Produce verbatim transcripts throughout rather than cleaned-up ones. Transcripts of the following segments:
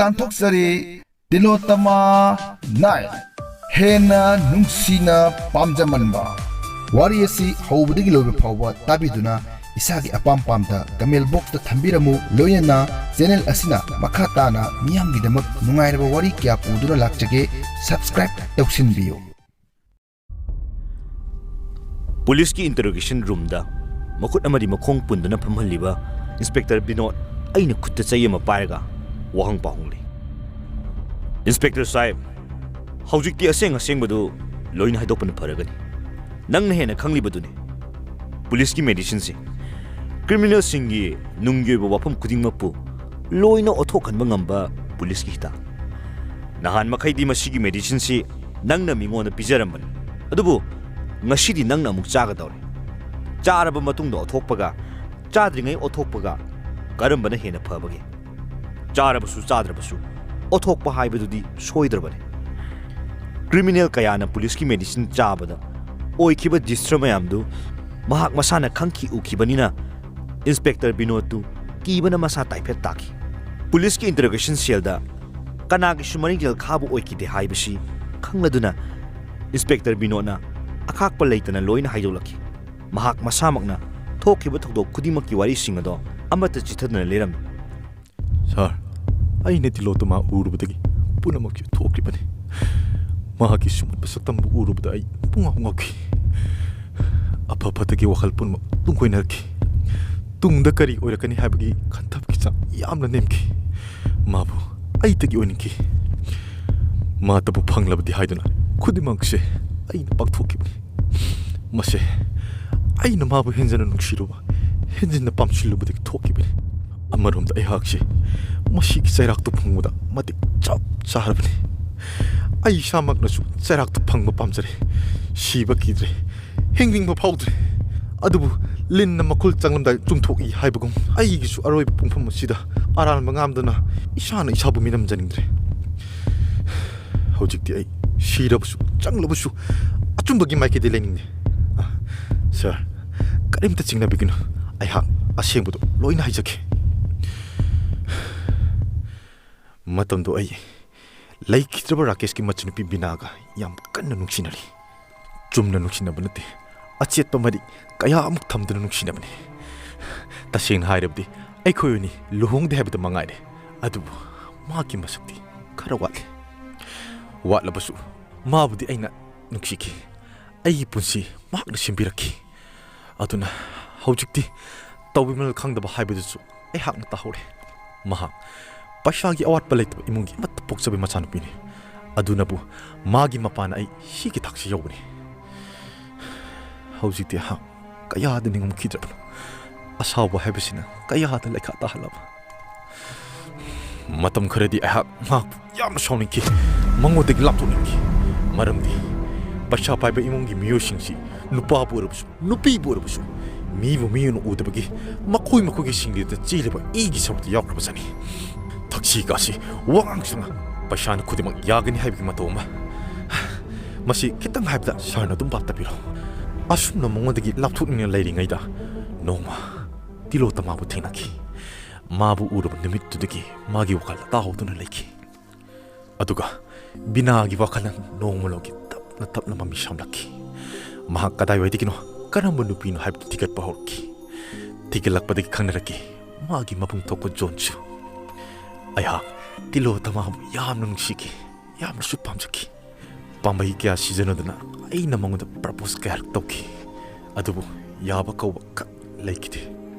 ꯇꯥꯟꯊꯣꯛꯆꯔꯤ꯫ ꯇꯤꯂꯣꯇꯃꯥ nine, ꯍꯦꯟꯅ ꯅꯨꯡꯁꯤꯅ ꯄꯥꯝꯖꯃꯟꯕ꯫ ꯋꯥꯔꯤ ꯑꯁꯤ ꯍꯧꯕꯗꯒꯤ ꯂꯣꯏꯕ ꯐꯥꯎꯕ ꯇꯥꯕꯤꯗꯨꯅ ꯏꯁꯥꯒꯤ ꯑꯄꯥꯝ ꯄꯥꯝꯗ comment boxꯇ ꯊꯝꯕꯤꯔꯝꯃꯨ꯫ ꯂꯣꯏꯅꯅ channel ꯑꯁꯤꯅ ꯃꯈꯥ ꯇꯥꯅ ꯃꯤꯌꯥꯝꯒꯤꯗꯃꯛ ꯅꯨꯡꯉꯥꯏꯔꯕ ꯋꯥꯔꯤ ꯀꯌꯥ ꯄꯨꯗꯨꯅ ꯂꯥꯛꯆꯒꯦ꯫ Subscribe ꯇꯧꯁꯤꯟꯕꯤꯌꯨ꯫ ꯄꯨꯂꯤꯁꯀꯤ interrogation roomꯗ ꯃꯈꯨꯠ ꯑꯃꯗꯤ ꯃꯈꯣꯡ ꯄꯨꯟꯗꯨꯅ ꯐꯝꯍꯜꯂꯤꯕ Inspector ꯕꯤꯅꯣꯗ ꯑꯩꯅ ꯈꯨꯠꯇ ꯆꯩ ꯑꯃ ꯄꯥꯏꯔꯒ ꯋꯥꯍꯪ ꯄꯥꯎꯍꯪꯂꯤ꯫ "Inspector ꯁꯥꯍꯦꯕ, ꯍꯧꯖꯤꯛꯇꯤ ꯑꯁꯦꯡ ꯑꯁꯦꯡꯕꯗꯨ ꯂꯣꯏꯅ ꯍꯥꯏꯗꯣꯛꯄꯅ ꯐꯔꯒꯅꯤ꯫ ꯅꯪꯅ ꯍꯦꯟꯅ ꯈꯪꯂꯤꯕꯗꯨꯅꯤ꯫ ꯄꯨꯂꯤꯁꯀꯤ medicineꯁꯤ criminalꯁꯤꯡꯒꯤ ꯅꯨꯡꯒꯤ ꯑꯣꯏꯕ ꯋꯥꯐꯝ ꯈꯨꯗꯤꯡꯃꯛꯄꯨ ꯂꯣꯏꯅ ꯑꯣꯊꯣꯛꯍꯟꯕ ꯉꯝꯕ ꯄꯨꯂꯤꯁꯀꯤ ꯍꯤꯗꯥꯛ꯫ ꯅꯍꯥꯟ ꯃꯈꯩꯗꯤ ꯃꯁꯤꯒꯤ medicineꯁꯤ ꯅꯪꯅ ꯃꯤꯉꯣꯟꯗ ꯄꯤꯖꯔꯝꯕꯅꯤ, ꯑꯗꯨꯕꯨ ꯉꯁꯤꯗꯤ ꯅꯪꯅ ꯑꯃꯨꯛ ꯆꯥꯒꯗꯧꯔꯦ꯫ ꯆꯥꯔꯕ ꯃꯇꯨꯡꯗ ꯑꯣꯊꯣꯛꯄꯒ ꯆꯥꯗ꯭ꯔꯤꯉꯩ ꯑꯣꯊꯣꯛꯄꯒ ꯀꯔꯝꯕꯅ ꯍꯦꯟꯅ ꯐꯕꯒꯦ? ꯆꯥꯔꯕꯁꯨ ꯆꯥꯗ꯭ꯔꯕꯁꯨ ꯑꯣꯊꯣꯛꯄ ꯍꯥꯏꯕꯗꯨꯗꯤ ꯁꯣꯏꯗ꯭ꯔꯕꯅꯤ꯫" Criminal ꯀꯌꯥꯅ ꯄꯨꯂꯤꯁꯀꯤ medicine ꯆꯥꯕꯗ ꯑꯣꯏꯈꯤꯕ disaster ꯃꯌꯥꯝꯗꯨ ꯃꯍꯥꯛ ꯃꯁꯥꯅ ꯈꯪꯈꯤ ꯎꯈꯤꯕꯅꯤꯅ Inspector ꯕꯤꯅꯣꯗꯇꯨ ꯀꯤꯕꯅ ꯃꯁꯥ ꯇꯥꯏꯐꯦꯠ ꯇꯥꯈꯤ꯫ ꯄꯨꯂꯤꯁꯀꯤ interrogation cellꯗ ꯀꯅꯥꯒꯤꯁꯨ ꯃꯔꯤꯡꯖꯦꯜ ꯈꯥꯕ ꯑꯣꯏꯈꯤꯗꯦ ꯍꯥꯏꯕꯁꯤ ꯈꯪꯂꯗꯨꯅ Inspector ꯕꯤꯅꯣꯗꯅ ꯑꯈꯥꯛꯄ ꯂꯩꯇꯅ ꯂꯣꯏꯅ ꯍꯥꯏꯗꯣꯛꯂꯛꯈꯤ꯫ ꯃꯍꯥꯛ ꯃꯁꯥꯃꯛꯅ ꯊꯣꯛꯈꯤꯕ ꯊꯧꯗꯣꯛ ꯈꯨꯗꯤꯡꯃꯛꯀꯤ ꯋꯥꯔꯤꯁꯤꯡ ꯑꯗꯣ ꯑꯃꯠꯇ ꯆꯤꯊꯗꯅ ꯂꯤꯔꯝꯃꯤ꯫ "ꯁꯥꯔ, ꯑꯩꯅ ꯇꯤꯂꯣꯇꯃꯥ ꯎꯔꯨꯕꯗꯒꯤ ꯄꯨꯝꯅꯃꯛꯁꯨ ꯊꯣꯛꯈ꯭ꯔꯤꯕꯅꯤ꯫ ꯃꯍꯥꯛꯀꯤ ꯁꯨꯝꯍꯠꯄ ꯁꯛꯇꯝꯕꯨ ꯎꯔꯨꯕꯗ ꯑꯩ ꯄꯨꯡꯉꯥꯎ ꯉꯥꯎꯈꯤ꯫ ꯑꯐ ꯐꯠꯇꯒꯤ ꯋꯥꯈꯜ ꯄꯨꯝꯅꯃꯛ ꯇꯨꯡ ꯀꯣꯏꯅꯔꯛꯈꯤ꯫ ꯇꯨꯡꯗ ꯀꯔꯤ ꯑꯣꯏꯔꯛꯀꯅꯤ ꯍꯥꯏꯕꯒꯤ ꯈꯟꯊꯕꯒꯤ ꯆꯥꯡ ꯌꯥꯝꯅ ꯅꯦꯝꯈꯤ꯫ ꯃꯥꯕꯨ ꯑꯩꯇꯒꯤ ꯑꯣꯏꯅꯤꯡꯈꯤ꯫ ꯃꯥꯇꯕꯨ ꯐꯪꯂꯕꯗꯤ ꯍꯥꯏꯗꯨꯅ ꯈꯨꯗꯤꯡꯃꯛꯁꯦ ꯑꯩꯅ ꯄꯥꯡꯊꯣꯛꯈꯤꯕꯅꯤ꯫ ꯃꯁꯦ ꯑꯩꯅ ꯃꯥꯕꯨ ꯍꯦꯟꯖꯟꯅ ꯅꯨꯡꯁꯤꯔꯨꯕ, ꯍꯦꯟꯖꯤꯟꯅ ꯄꯥꯝꯁꯤꯜꯂꯨꯕꯗꯒꯤ ꯊꯣꯛꯈꯤꯕꯅꯤ꯫ ꯑꯃꯔꯣꯝꯗ ꯑꯩꯍꯥꯛꯁꯦ ꯃꯁꯤꯒꯤ ꯆꯩꯔꯥꯛꯇꯨ ꯐꯪꯕꯗ ꯃꯇꯤꯛ ꯆꯞ ꯆꯥꯔꯕꯅꯤ꯫ ꯑꯩ ꯏꯁꯥꯃꯛꯅꯁꯨ ꯆꯩꯔꯥꯛꯇꯨ ꯐꯪꯕ ꯄꯥꯝꯖꯔꯦ꯫ ꯁꯤꯕ ꯀꯤꯗ꯭ꯔꯦ, ꯍꯤꯡꯅꯤꯡꯕ ꯐꯥꯎꯗ꯭ꯔꯦ꯫ ꯑꯗꯨꯕꯨ ꯂꯤꯟꯅ ꯃꯈꯨꯜ ꯆꯪꯂꯝꯗꯥꯏ ꯆꯨꯝꯊꯣꯛꯏ ꯍꯥꯏꯕꯒꯨꯝ, ꯑꯩꯒꯤꯁꯨ ꯑꯔꯣꯏꯕ ꯄꯨꯡꯐꯝ ꯑꯁꯤꯗ ꯑꯔꯥꯟꯕ ꯉꯥꯝꯗꯅ ꯏꯁꯥꯅ ꯏꯁꯥꯕꯨ ꯃꯤꯅꯝꯖꯅꯤꯡꯗ꯭ꯔꯦ꯫ ꯍꯧꯖꯤꯛꯇꯤ ꯑꯩ ꯁꯤꯔꯕꯁꯨ, ꯆꯪꯂꯕꯁꯨ, ꯑꯆꯨꯝꯕꯒꯤ ꯃꯥꯏꯀꯩꯗ ꯂꯦꯡꯅꯤꯡꯉꯦ꯫" "ꯑ, ꯁꯥꯔ, ꯀꯔꯤꯝꯇ ꯆꯤꯡꯅꯕꯤꯒꯅꯨ꯫ ꯑꯩꯍꯥꯛ ꯑꯁꯦꯡꯕꯗꯨ ꯂꯣꯏꯅ ꯍꯥꯏꯖꯒꯦ꯫" ꯃꯇꯝꯗꯣ ꯑꯩ ꯂꯩꯈꯤꯗ꯭ꯔꯕ ꯔꯥꯀꯦꯁꯀꯤ ꯃꯆꯟꯅꯨꯄꯤ ꯕꯤꯅꯥꯒ ꯌꯥꯝ ꯀꯟꯅ ꯅꯨꯡꯁꯤꯅꯔꯤ꯫ ꯆꯨꯝꯅ ꯅꯨꯡꯁꯤꯅꯕ ꯅꯠꯇꯦ, ꯑꯆꯦꯠꯄ ꯃꯔꯤ ꯀꯌꯥ ꯑꯃꯨꯛ ꯊꯝꯗꯨꯅ ꯅꯨꯡꯁꯤꯅꯕꯅꯤ꯫ ꯇꯁꯦꯡꯅ ꯍꯥꯏꯔꯕꯗꯤ ꯑꯩꯈꯣꯏ ꯑꯅꯤ ꯂꯨꯍꯣꯡꯗꯦ ꯍꯥꯏꯕꯗ ꯃꯉꯥꯏꯔꯦ, ꯑꯗꯨꯕꯨ ꯃꯥꯒꯤ ꯃꯁꯛꯇꯤ ꯈꯔ ꯋꯥꯠꯂꯤ꯫ ꯋꯥꯠꯂꯕꯁꯨ ꯃꯥꯕꯨꯗꯤ ꯑꯩꯅ ꯅꯨꯡꯁꯤꯈꯤ꯫ ꯑꯩꯒꯤ ꯄꯨꯟꯁꯤ ꯃꯍꯥꯛꯅ ꯁꯦꯝꯕꯤꯔꯛꯈꯤ꯫ ꯑꯗꯨꯅ ꯍꯧꯖꯤꯛꯇꯤ ꯇꯧꯕꯤꯃꯜ ꯈꯪꯗꯕ ꯍꯥꯏꯕꯗꯨꯁꯨ ꯑꯩꯍꯥꯛꯅ ꯇꯥꯍꯧꯔꯦ꯫ ꯃꯍꯥꯛ ꯄꯩꯁꯥꯒꯤ ꯑꯋꯥꯠꯄ ꯂꯩꯇꯕ ꯏꯃꯨꯡꯒꯤ ꯑꯃꯠꯇ ꯄꯣꯛꯆꯕ ꯃꯆꯥꯅꯨꯄꯤꯅꯤ꯫ ꯑꯗꯨꯅꯕꯨ ꯃꯥꯒꯤ ꯃꯄꯥꯅ ꯑꯩ ꯁꯤꯒꯤ ꯊꯥꯛꯁꯤ ꯌꯧꯕꯅꯤ꯫ ꯍꯧꯖꯤꯛꯇꯤ ꯑꯩꯍꯥꯛ ꯀꯌꯥꯗ ꯅꯤꯡꯉꯝꯈꯤꯗ꯭ꯔꯕꯅꯣ꯫ ꯑꯁꯥꯎꯕ ꯍꯥꯏꯕꯁꯤꯅ ꯀꯌꯥꯗ ꯂꯩꯈꯥ ꯇꯥꯍꯜꯂꯕ꯫ ꯃꯇꯝ ꯈꯔꯗꯤ ꯑꯩꯍꯥꯛ ꯃꯍꯥꯛꯄꯨ ꯌꯥꯝꯅ ꯁꯥꯎꯅꯤꯡꯈꯤ, ꯃꯉꯣꯟꯗꯒꯤ ꯂꯥꯞꯊꯣꯛꯅꯤꯡꯈꯤ꯫ ꯃꯔꯝꯗꯤ ꯄꯩꯁꯥ ꯄꯥꯏꯕ ꯏꯃꯨꯡꯒꯤ ꯃꯤꯑꯣꯏꯁꯤꯡꯁꯤ ꯅꯨꯄꯥꯕꯨ ꯑꯣꯏꯔꯕꯁꯨ ꯅꯨꯄꯤꯕꯨ ꯑꯣꯏꯔꯕꯁꯨ ꯃꯤꯕꯨ ꯃꯤ ꯑꯣꯏꯅ ꯎꯗꯕꯒꯤ ꯃꯈꯣꯏ ꯃꯈꯣꯏꯒꯤ ꯁꯤꯡꯂꯤꯗ ꯆꯦꯜꯂꯤꯕ ꯏꯒꯤ ꯁꯔꯨꯛꯇ ꯌꯥꯎꯈ꯭ꯔꯕꯖꯥꯠꯅꯤ꯫ ꯊꯛꯁꯤ ꯈꯥꯁꯤ, ꯋꯥꯉꯥꯡ ꯁꯉꯥꯡ, ꯄꯩꯁꯥꯅ ꯈꯨꯗꯤꯡꯃꯛ ꯌꯥꯒꯅꯤ ꯍꯥꯏꯕꯒꯤ ꯃꯇꯧ ꯑꯃ꯫ ꯃꯁꯤ ꯈꯤꯇꯪ ꯍꯥꯏꯕꯗ ꯁꯥꯔꯅ ꯑꯗꯨꯝ ꯚꯥꯞ ꯇꯥꯕꯤꯔꯣ꯫ ꯑꯁꯨꯝꯅ ꯃꯉꯣꯟꯗꯒꯤ ꯂꯥꯞꯊꯣꯛꯅꯤꯡꯅ ꯂꯩꯔꯤꯉꯩꯗ ꯅꯣꯡꯃ ꯇꯤꯂꯣꯇꯃꯥꯕꯨ ꯊꯦꯡꯅꯈꯤ꯫ ꯃꯥꯕꯨ ꯎꯔꯕ ꯅꯨꯃꯤꯠꯇꯨꯗꯒꯤ ꯃꯥꯒꯤ ꯋꯥꯈꯜ ꯇꯥꯍꯧꯗꯨꯅ ꯂꯩꯈꯤ꯫ ꯑꯗꯨꯒ ꯕꯤꯅꯥꯒꯤ ꯋꯥꯈꯜꯅ ꯅꯣꯡꯃ ꯅꯣꯡꯃꯒꯤ ꯇꯞꯅ ꯇꯞꯅ ꯃꯃꯤ ꯁꯥꯝꯂꯛꯈꯤ꯫ ꯃꯍꯥꯛ ꯀꯗꯥꯏꯋꯥꯏꯗꯒꯤꯅꯣ, ꯀꯔꯝꯕ ꯅꯨꯄꯤꯅꯣ ꯍꯥꯏꯕꯗꯨ ꯊꯤꯒꯠꯄ ꯍꯧꯔꯛꯈꯤ꯫ ꯊꯤꯒꯠꯂꯛꯄꯗꯒꯤ ꯈꯪꯅꯔꯛꯈꯤ ꯃꯥꯒꯤ ꯃꯕꯨꯡ ꯊꯣꯛꯄ ꯖꯣꯟꯁꯨ꯫ ꯑꯩꯍꯥꯛ ꯇꯤꯂꯣꯇꯃꯥꯕꯨ ꯌꯥꯝꯅ ꯅꯨꯡꯁꯤꯈꯤ, ꯌꯥꯝꯅꯁꯨ ꯄꯥꯝꯖꯈꯤ꯫ ꯄꯥꯝꯕꯩ ꯀꯌꯥ ꯁꯤꯖꯤꯟꯅꯗꯨꯅ ꯑꯩꯅ ꯃꯉꯣꯟꯗ ꯄ꯭ꯔꯄꯣꯁ ꯀꯌꯥꯔꯛ ꯇꯧꯈꯤ, ꯑꯗꯨꯕꯨ ꯌꯥꯕ ꯀꯧꯕ ꯈꯛ ꯂꯩꯈꯤꯗꯦ꯫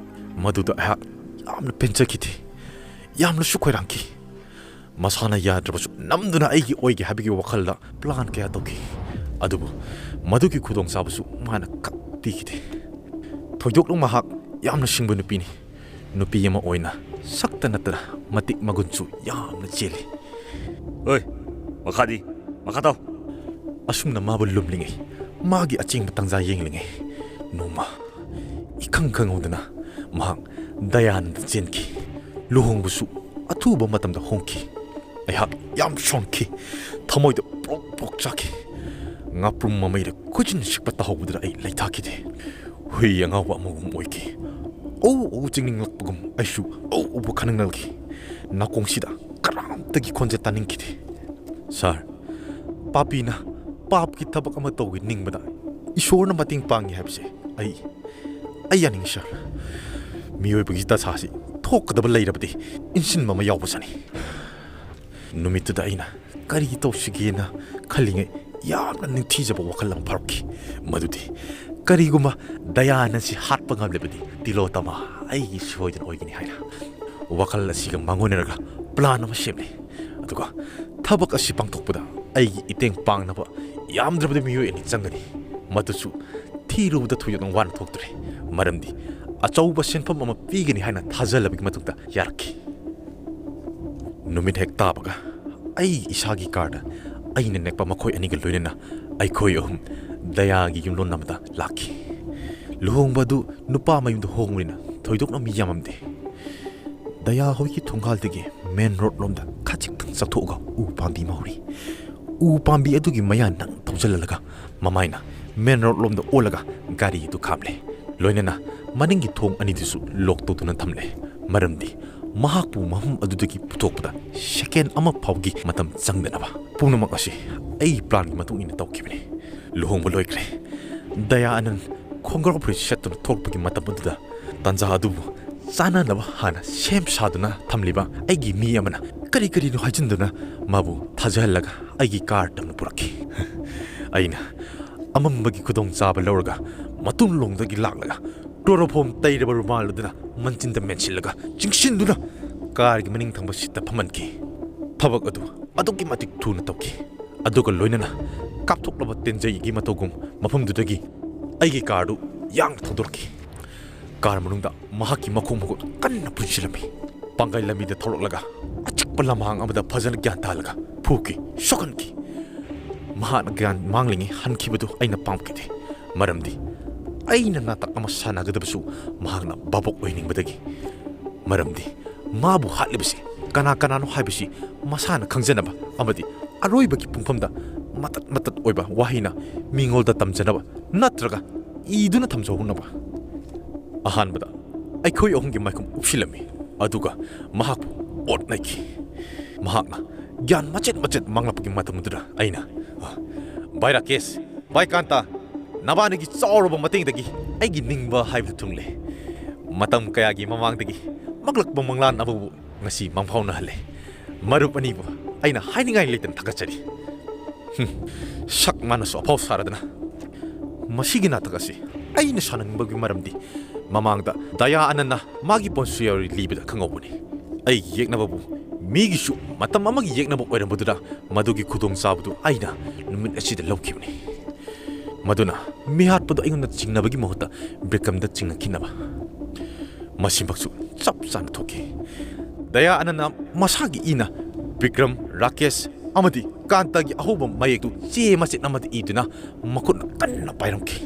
ꯃꯗꯨꯗ ꯑꯩꯍꯥꯛ ꯌꯥꯝꯅ ꯄꯦꯟꯖꯈꯤꯗꯦ, ꯌꯥꯝꯅꯁꯨ ꯈꯣꯏꯔꯥꯡꯈꯤ꯫ ꯃꯁꯥꯅ ꯌꯥꯗ꯭ꯔꯕꯁꯨ ꯅꯝꯗꯨꯅ ꯑꯩꯒꯤ ꯑꯣꯏꯒꯦ ꯍꯥꯏꯕꯒꯤ ꯋꯥꯈꯜꯗ ꯄ꯭ꯂꯥꯟ ꯀꯌꯥ ꯇꯧꯈꯤ, ꯑꯗꯨꯕꯨ ꯃꯗꯨꯒꯤ ꯈꯨꯗꯣꯡꯆꯥꯕꯁꯨ ꯃꯥꯅ ꯈꯛ ꯄꯤꯈꯤꯗꯦ꯫ ꯊꯣꯏꯗꯣꯛꯅ ꯃꯍꯥꯛ ꯌꯥꯝꯅ ꯁꯤꯡꯕ ꯅꯨꯄꯤꯅꯤ꯫ ꯅꯨꯄꯤ ꯑꯃ ꯑꯣꯏꯅ ꯁꯛꯇ ꯅꯠꯇꯅ ꯃꯇꯤꯛ ꯃꯒꯨꯟꯁꯨ ꯌꯥꯝꯅ ꯆꯦꯜꯂꯤ꯫ ꯑꯣꯏ, ꯃꯈꯥꯗꯤ? ꯃꯈꯥ ꯇꯥꯎ꯫ ꯑꯁꯨꯝꯅ ꯃꯥꯕꯨ ꯂꯨꯝꯂꯤꯉꯩ, ꯃꯥꯒꯤ ꯑꯆꯦꯡꯕ ꯇꯥꯟꯖꯥ ꯌꯦꯡꯂꯤꯉꯩ, ꯅꯣꯡꯃ ꯏꯈꯪ ꯈꯪꯍꯧꯗꯅ ꯃꯍꯥꯛ ꯗꯌꯥꯅꯟꯗ ꯆꯦꯟꯈꯤ꯫ ꯂꯨꯍꯣꯡꯕꯁꯨ ꯑꯊꯨꯕ ꯃꯇꯝꯗ ꯍꯣꯡꯈꯤ꯫ ꯑꯩꯍꯥꯛ ꯌꯥꯝ ꯁꯥꯎꯈꯤ꯫ ꯊꯃꯣꯏꯗ ꯄ꯭ꯔꯣꯛ ꯄ꯭ꯔꯣꯛ ꯆꯥꯛꯈꯤ꯫ ꯉꯥꯄ꯭ꯔꯨꯝ ꯃꯃꯩꯗ ꯈꯨꯖꯤꯟ ꯁꯤꯛꯄ ꯇꯥꯍꯧꯕꯗꯨꯗ ꯑꯩ ꯂꯩꯊꯥꯈꯤꯗꯦ꯫ ꯍꯨꯏ ꯑꯉꯥꯎꯕ ꯑꯃꯒꯨꯝ ꯑꯣꯏꯈꯤ꯫ ꯑꯧ ꯑꯧ ꯆꯤꯡꯅꯤꯡꯂꯛꯄꯒꯨꯝ ꯑꯩꯁꯨ ꯑꯧ ꯑꯧꯕ ꯈꯪꯅꯤꯡꯅꯈꯤ꯫ ꯅꯥꯀꯣꯡꯁꯤꯗ ꯀꯅꯥꯝꯇꯒꯤ ꯈꯣꯟꯖꯦꯜ ꯇꯥꯅꯤꯡꯈꯤꯗꯦ꯫ "ꯁꯥꯔ, ꯄꯥꯄꯤꯅ ꯄꯥꯞꯀꯤ ꯊꯕꯛ ꯑꯃ ꯇꯧꯒꯦ ꯅꯤꯡꯕꯗ ꯏꯁꯣꯔꯅ ꯃꯇꯦꯡ ꯄꯥꯡꯉꯤ ꯍꯥꯏꯕꯁꯦ ꯑꯩ, ꯑꯩ ꯌꯥꯅꯤꯡꯉꯤ, ꯁꯥꯔ꯫ ꯃꯤꯑꯣꯏꯕꯒꯤ ꯗꯁꯥꯁꯤ ꯊꯣꯛꯀꯗꯕ ꯂꯩꯔꯕꯗꯤ ꯏꯟꯁꯤꯟꯕ ꯑꯃ ꯌꯥꯎꯕꯖꯥꯠꯅꯤ"꯫ ꯅꯨꯃꯤꯠꯇꯨꯗ ꯑꯩꯅ ꯀꯔꯤ ꯇꯧꯁꯤꯒꯦꯅ ꯈꯜꯂꯤꯉꯩ ꯌꯥꯝꯅ ꯅꯤꯡꯊꯤꯖꯕ ꯋꯥꯈꯜ ꯑꯃ ꯐꯥꯎꯔꯛꯈꯤ꯫ ꯃꯗꯨꯗꯤ ꯀꯔꯤꯒꯨꯝꯕ ꯗꯌꯥꯅꯟꯁꯤ ꯍꯥꯠꯄ ꯉꯝꯂꯕꯗꯤ ꯇꯤꯂꯣꯇꯃꯥ ꯑꯩꯒꯤ ꯁꯣꯏꯗꯅ ꯑꯣꯏꯒꯅꯤ ꯍꯥꯏꯅ꯫ ꯋꯥꯈꯜ ꯑꯁꯤꯒ ꯃꯥꯡꯑꯣꯏꯅꯔꯒ ꯄ꯭ꯂꯥꯟ ꯑꯃ ꯁꯦꯝꯂꯦ꯫ ꯑꯗꯨꯒ ꯊꯕꯛ ꯑꯁꯤ ꯄꯥꯡꯊꯣꯛꯄꯗ ꯑꯩꯒꯤ ꯏꯇꯦꯡ ꯄꯥꯡꯅꯕ ꯌꯥꯝꯗ꯭ꯔꯕꯗ ꯃꯤꯑꯣꯏ ꯑꯅꯤ ꯆꯪꯒꯅꯤ꯫ ꯃꯗꯨꯁꯨ ꯊꯤꯔꯨꯕꯗ ꯊꯣꯏꯗꯣꯛꯅ ꯋꯥꯅ ꯊꯣꯛꯇ꯭ꯔꯦ, ꯃꯔꯝꯗꯤ ꯑꯆꯧꯕ ꯁꯦꯟꯐꯝ ꯑꯃ ꯄꯤꯒꯅꯤ ꯍꯥꯏꯅ ꯊꯥꯖꯂꯕꯒꯤ ꯃꯇꯨꯡꯗ ꯌꯥꯔꯛꯈꯤ꯫ ꯅꯨꯃꯤꯠ ꯍꯦꯛ ꯇꯥꯕꯒ ꯑꯩ ꯏꯁꯥꯒꯤ ꯀꯥꯔꯗ ꯑꯩꯅ ꯅꯦꯛꯄ ꯃꯈꯣꯏ ꯑꯅꯤꯒ ꯂꯣꯏꯅꯅ ꯑꯩꯈꯣꯏ ꯑꯍꯨꯝ ꯗꯌꯥꯒꯤ ꯌꯨꯝꯂꯣꯟ ꯑꯃꯗ ꯂꯥꯛꯈꯤ꯫ ꯂꯨꯍꯣꯡꯕ ꯑꯗꯨ ꯅꯨꯄꯥ ꯃꯌꯨꯝꯗ ꯍꯣꯡꯕꯅꯤꯅ ꯊꯣꯏꯗꯣꯛꯅ ꯃꯤ ꯌꯥꯝꯃꯝꯗꯦ꯫ ꯗꯌꯥ ꯍꯣꯏꯒꯤ ꯊꯣꯡꯒꯥꯜꯗꯒꯤ ꯃꯦꯟ ꯔꯣꯗ ꯂꯣꯝꯗ ꯈꯖꯤꯛꯇꯪ ꯆꯠꯊꯣꯛꯑꯒ ꯎ ꯄꯥꯝꯕꯤ ꯑꯃ ꯍꯧꯔꯤ꯫ ꯎ ꯄꯥꯝꯕꯤ ꯑꯗꯨꯒꯤ ꯃꯌꯥ ꯅꯪ ꯊꯧꯖꯤꯜꯍꯜꯂꯒ ꯃꯃꯥꯏꯅ ꯃꯦꯟ ꯔꯣꯗ ꯂꯣꯝꯗ ꯑꯣꯜꯂꯒ ꯒꯥꯔꯤ ꯑꯗꯨ ꯈꯥꯝꯂꯦ꯫ ꯂꯣꯏꯅꯅ ꯃꯅꯤꯡꯒꯤ ꯊꯣꯡ ꯑꯅꯤꯗꯨꯁꯨ ꯂꯣꯛ ꯇꯧꯗꯨꯅ ꯊꯝꯂꯦ, ꯃꯔꯝꯗꯤ ꯃꯍꯥꯛꯄꯨ ꯃꯐꯝ ꯑꯗꯨꯗꯒꯤ ꯄꯨꯊꯣꯛꯄꯗ ꯁꯦꯀꯦꯟ ꯑꯃ ꯐꯥꯎꯒꯤ ꯃꯇꯝ ꯆꯪꯗꯅꯕ꯫ ꯄꯨꯝꯅꯃꯛ ꯑꯁꯤ ꯑꯩ ꯄ꯭ꯂꯥꯟꯒꯤ ꯃꯇꯨꯡ ꯏꯟꯅ ꯇꯧꯈꯤꯕꯅꯤ꯫ ꯂꯨꯍꯣꯡꯕ ꯂꯣꯏꯈ꯭ꯔꯦ꯫ ꯗꯌꯥ ꯑꯅꯟ ꯈꯣꯡꯒ꯭ꯔꯥꯎ ꯐꯨꯔꯤꯠ ꯁꯦꯠꯇꯨꯅ ꯊꯣꯛꯂꯛꯄꯒꯤ ꯃꯇꯝ ꯑꯗꯨꯗ ꯇꯥꯟꯖꯥ ꯑꯗꯨꯕꯨ ꯆꯥꯅꯅꯕ ꯍꯥꯟꯅ ꯁꯦꯝ ꯁꯥꯗꯨꯅ ꯊꯝꯂꯤꯕ ꯑꯩꯒꯤ ꯃꯤ ꯑꯃꯅ ꯀꯔꯤ ꯀꯔꯤꯅꯣ ꯍꯥꯏꯖꯤꯟꯗꯨꯅ ꯃꯥꯕꯨ ꯊꯥꯖꯍꯜꯂꯒ ꯑꯩꯒꯤ ꯀꯥꯔ ꯇꯝꯅ ꯄꯨꯔꯛꯈꯤ꯫ ꯑꯩꯅ ꯑꯃꯝꯕꯒꯤ ꯈꯨꯗꯣꯡꯆꯥꯕ ꯂꯧꯔꯒ ꯃꯇꯨꯡꯂꯣꯝꯗꯒꯤ ꯂꯥꯛꯂꯒ ꯀ꯭ꯂꯣꯔꯣꯐꯣꯝ ꯇꯩꯔꯕ ꯔꯨꯃꯥꯜ ꯑꯗꯨꯅ ꯃꯟꯆꯤꯟꯗ ꯃꯦꯟꯁꯤꯜꯂꯒ ꯆꯤꯡꯁꯤꯟꯗꯨꯅ ꯀꯥꯔꯒꯤ ꯃꯅꯤꯡ ꯊꯪꯕ ꯁꯤꯠꯇ ꯐꯝꯍꯟꯈꯤ꯫ ꯊꯕꯛ ꯑꯗꯨ ꯑꯗꯨꯛꯀꯤ ꯃꯇꯤꯛ ꯊꯨꯅ ꯇꯧꯈꯤ꯫ ꯑꯗꯨꯒ ꯂꯣꯏꯅꯅ ꯀꯥꯞꯊꯣꯛꯂꯕ ꯇꯦꯟꯖꯩꯒꯤ ꯃꯇꯧꯒꯨꯝ ꯃꯐꯝꯗꯨꯗꯒꯤ ꯑꯩꯒꯤ ꯀꯥꯔꯗꯨ ꯌꯥꯡꯅ ꯊꯧꯗꯣꯔꯛꯈꯤ꯫ ꯀꯥꯔ ꯃꯅꯨꯡꯗ ꯃꯍꯥꯛꯀꯤ ꯃꯈꯣꯡ ꯃꯈꯨꯠ ꯀꯟꯅ ꯄꯨꯟꯁꯤꯜꯂꯝꯃꯤ꯫ ꯄꯥꯡꯒꯩ ꯂꯝꯕꯤꯗ ꯊꯧꯔꯛꯂꯒ ꯑꯆꯤꯛꯄ ꯂꯝꯍꯥꯡ ꯑꯃꯗ ꯐꯖꯅ ꯒ꯭ꯌꯥꯟ ꯇꯥꯍꯜꯂꯒ ꯐꯨꯈꯤ, ꯁꯣꯛꯍꯟꯈꯤ꯫ ꯃꯍꯥꯛꯅ ꯒ꯭ꯌꯥꯟ ꯃꯥꯡꯂꯤꯉꯩ ꯍꯟꯈꯤꯕꯗꯨ ꯑꯩꯅ ꯄꯥꯝꯈꯤꯗꯦ, ꯃꯔꯝꯗꯤ ꯑꯩꯅ ꯅꯥꯇꯛ ꯑꯃ ꯁꯥꯟꯅꯒꯗꯕꯁꯨ ꯃꯍꯥꯛꯅ ꯚꯥꯕꯣꯛ ꯑꯣꯏꯍꯟꯅꯤꯡꯕꯗꯒꯤ꯫ ꯃꯔꯝꯗꯤ ꯃꯥꯕꯨ ꯍꯥꯠꯂꯤꯕꯁꯤ ꯀꯅꯥ ꯀꯅꯥꯅꯣ ꯍꯥꯏꯕꯁꯤ ꯃꯁꯥꯅ ꯈꯪꯖꯅꯕ ꯑꯃꯗꯤ ꯑꯔꯣꯏꯕꯒꯤ ꯄꯨꯡꯐꯝꯗ ꯃꯇꯠ ꯃꯇꯠ ꯑꯣꯏꯕ ꯋꯥꯍꯩꯅ ꯃꯤꯉꯣꯟꯗ ꯇꯝꯖꯅꯕ ꯅꯠꯇ꯭ꯔꯒ ꯏꯗꯨꯅ ꯊꯝꯖꯍꯧꯅꯕ꯫ ꯑꯍꯥꯟꯕꯗ ꯑꯩꯈꯣꯏ ꯑꯍꯨꯝꯒꯤ ꯃꯥꯏꯈꯨꯝ ꯎꯞꯁꯤꯜꯂꯝꯃꯤ, ꯑꯗꯨꯒ ꯃꯍꯥꯛꯄꯨ ꯑꯣꯠ ꯅꯩꯈꯤ꯫ ꯃꯍꯥꯛꯅ ꯒ꯭ꯌꯥꯟ ꯃꯆꯦꯠ ꯃꯆꯦꯠ ꯃꯥꯡꯂꯛꯄꯒꯤ ꯃꯇꯝ ꯑꯗꯨꯗ ꯑꯩꯅ, "ꯑ, ꯚꯥꯏ ꯔꯥꯀꯦꯁ, ꯚꯥꯏ ꯀꯥꯟꯇ, ꯅꯕꯥꯅꯤꯒꯤ ꯆꯥꯎꯔꯕ ꯃꯇꯦꯡꯗꯒꯤ ꯑꯩꯒꯤ ꯅꯤꯡꯕ ꯍꯥꯏꯕꯗꯨ ꯊꯨꯡꯂꯦ꯫ ꯃꯇꯝ ꯀꯌꯥꯒꯤ ꯃꯃꯥꯡꯗꯒꯤ ꯃꯪꯂꯛꯄ ꯃꯪꯂꯥꯟ ꯑꯃꯕꯨ ꯉꯁꯤ ꯃꯪꯐꯥꯎꯅꯍꯜꯂꯦ꯫ ꯃꯔꯨꯞ ꯑꯅꯤꯕꯨ ꯑꯩꯅ ꯍꯥꯏꯅꯤꯡꯉꯥꯏ ꯂꯩꯇꯅ ꯊꯥꯒꯠꯆꯔꯤ꯫" ꯍꯨꯝ, ꯁꯛ ꯃꯥꯅꯁꯨ ꯑꯐꯥꯎ ꯁꯥꯔꯗꯅ꯫ ꯃꯁꯤꯒꯤ ꯅꯥꯇꯛ ꯑꯁꯤ ꯑꯩꯅ ꯁꯥꯟꯅꯅꯤꯡꯕꯒꯤ ꯃꯔꯝꯗꯤ ꯃꯃꯥꯡꯗ ꯗꯌꯥ ꯑꯅꯟꯅ ꯃꯥꯒꯤ ꯄꯨꯟꯁꯤ ꯋꯥꯔꯤ ꯂꯤꯕꯗ ꯈꯪꯍꯧꯕꯅꯤ꯫ ꯑꯩꯒꯤ ꯌꯦꯛꯅꯕꯕꯨ ꯃꯤꯒꯤꯁꯨ ꯃꯇꯝ ꯑꯃꯒꯤ ꯌꯦꯛꯅꯕ ꯑꯣꯏꯔꯝꯕꯗꯨꯗ ꯃꯗꯨꯒꯤ ꯈꯨꯗꯣꯡꯆꯥꯕꯗꯨ ꯑꯩꯅ ꯅꯨꯃꯤꯠ ꯑꯁꯤꯗ ꯂꯧꯈꯤꯕꯅꯤ꯫ ꯃꯗꯨꯅ ꯃꯤꯍꯥꯠꯄꯗꯨ ꯑꯩꯉꯣꯟꯗ ꯆꯤꯡꯅꯕꯒꯤ ꯃꯍꯨꯠꯇ ꯕꯤꯀ꯭ꯔꯝꯗ ꯆꯤꯡꯅꯈꯤꯅꯕ꯫ ꯃꯁꯤꯃꯛꯁꯨ ꯆꯞ ꯆꯥꯅ ꯊꯣꯛꯈꯤ꯫ ꯗꯌꯥ ꯑꯅꯟꯅ ꯃꯁꯥꯒꯤ ꯏꯅ ꯕꯤꯀ꯭ꯔꯝ, ꯔꯥꯀꯦꯁ ꯑꯃꯗꯤ ꯀꯥꯟꯇꯒꯤ ꯑꯍꯧꯕ ꯃꯌꯦꯛꯇꯨ ꯆꯦ ꯃꯆꯦꯠ ꯑꯃꯗ ꯏꯗꯨꯅ ꯃꯈꯨꯠꯅ ꯀꯟꯅ ꯄꯥꯏꯔꯝꯈꯤ꯫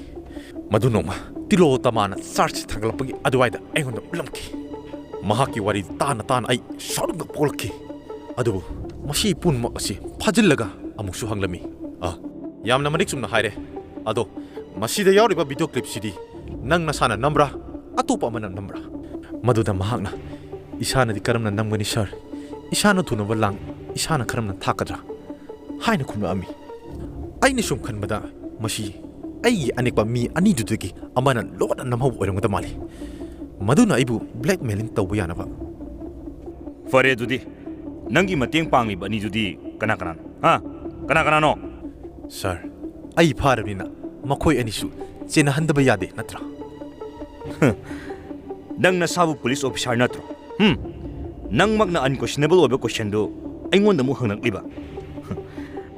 ꯃꯗꯨ ꯅꯣꯡꯃ ꯇꯤꯂꯣꯇꯃꯥꯅ ꯆꯥꯔꯆ ꯊꯥꯡꯒꯠꯂꯛꯄꯒꯤ ꯑꯗꯨꯋꯥꯏꯗ ꯑꯩꯉꯣꯟꯗ ꯎꯠꯂꯝꯈꯤ꯫ ꯃꯍꯥꯛꯀꯤ ꯋꯥꯔꯤ ꯇꯥꯅ ꯇꯥꯅ ꯑꯩ ꯁꯥꯎꯅꯤꯡꯕ ꯄꯣꯛꯂꯛꯈꯤ꯫ ꯑꯗꯨꯕꯨ ꯃꯁꯤ ꯄꯨꯝꯅꯃꯛ ꯑꯁꯤ ꯐꯥꯖꯤꯜꯂꯒ ꯑꯃꯨꯛꯁꯨ ꯍꯪꯂꯝꯃꯤ꯫ "ꯑ, ꯌꯥꯝꯅ ꯃꯔꯤꯛ ꯆꯨꯝꯅ ꯍꯥꯏꯔꯦ꯫ ꯑꯗꯣ ꯃꯁꯤꯗ ꯌꯥꯎꯔꯤꯕ ꯚꯤꯗꯤꯑꯣ ꯀ꯭ꯂꯤꯞꯁꯤꯗꯤ ꯅꯪ ꯅꯁꯥꯅ ꯅꯝꯕ꯭ꯔꯥ, ꯑꯇꯣꯞꯄ ꯑꯃꯅ ꯅꯝꯕ꯭ꯔꯥ?" ꯃꯗꯨꯗ ꯃꯍꯥꯛꯅ, "ꯏꯁꯥꯅꯗꯤ ꯀꯔꯝꯅ ꯅꯝꯒꯅꯤ ꯁꯥꯔ? ꯏꯁꯥꯅ ꯊꯨꯅꯕ ꯂꯥꯡ ꯏꯁꯥꯅ ꯀꯔꯝꯅ ꯊꯥꯛꯀꯗ꯭ꯔꯥ?" ꯍꯥꯏꯅ ꯈꯨꯝꯂꯛꯑꯝꯃꯤ꯫ ꯑꯩꯅ ꯁꯨꯝ ꯈꯟꯕꯗ ꯃꯁꯤ ꯑꯩꯒꯤ ꯑꯅꯦꯛꯄ ꯃꯤ ꯑꯅꯤꯗꯨꯗꯒꯤ ꯑꯃꯅ ꯂꯣꯟꯅ ꯅꯝꯍꯧꯕ ꯑꯣꯏꯔꯝꯒꯗꯕ ꯃꯥꯜꯂꯤ꯫ ꯃꯗꯨꯅ ꯑꯩꯕꯨ ꯕ꯭ꯂꯦꯛꯃꯦꯂꯤꯡ ꯇꯧꯕ ꯌꯥꯅꯕ꯫ "ꯐꯔꯦ ꯑꯗꯨꯗꯤ, ꯅꯪꯒꯤ ꯃꯇꯦꯡ ꯄꯥꯡꯂꯤꯕ ꯑꯅꯤꯗꯨꯗꯤ ꯀꯅꯥ ꯀꯅꯥꯅꯣ? ꯍꯥ? ꯀꯅꯥ ꯀꯅꯥꯅꯣ?" "ꯁꯥꯔ, ꯑꯩ ꯐꯥꯔꯕꯅꯤꯅ ꯃꯈꯣꯏ ꯑꯅꯤꯁꯨ ꯆꯦꯟꯅꯍꯟꯗꯕ ꯌꯥꯗꯦ ꯅꯠꯇ꯭ꯔꯥ?" "ꯅꯪ ꯅꯁꯥꯕꯨ ꯄꯨꯂꯤꯁ ꯑꯣꯐꯤꯁꯥꯔ ꯅꯠꯇ꯭ꯔꯣ? ꯍꯨꯝ? ꯅꯪꯃꯛꯅ ꯑꯟꯀ꯭ꯋꯦꯁꯟꯅꯦꯕꯜ ꯑꯣꯏꯕ ꯀꯣꯏꯁꯟꯗꯨ ꯑꯩꯉꯣꯟꯗ ꯑꯃꯨꯛ ꯍꯪꯂꯛꯂꯤꯕ?"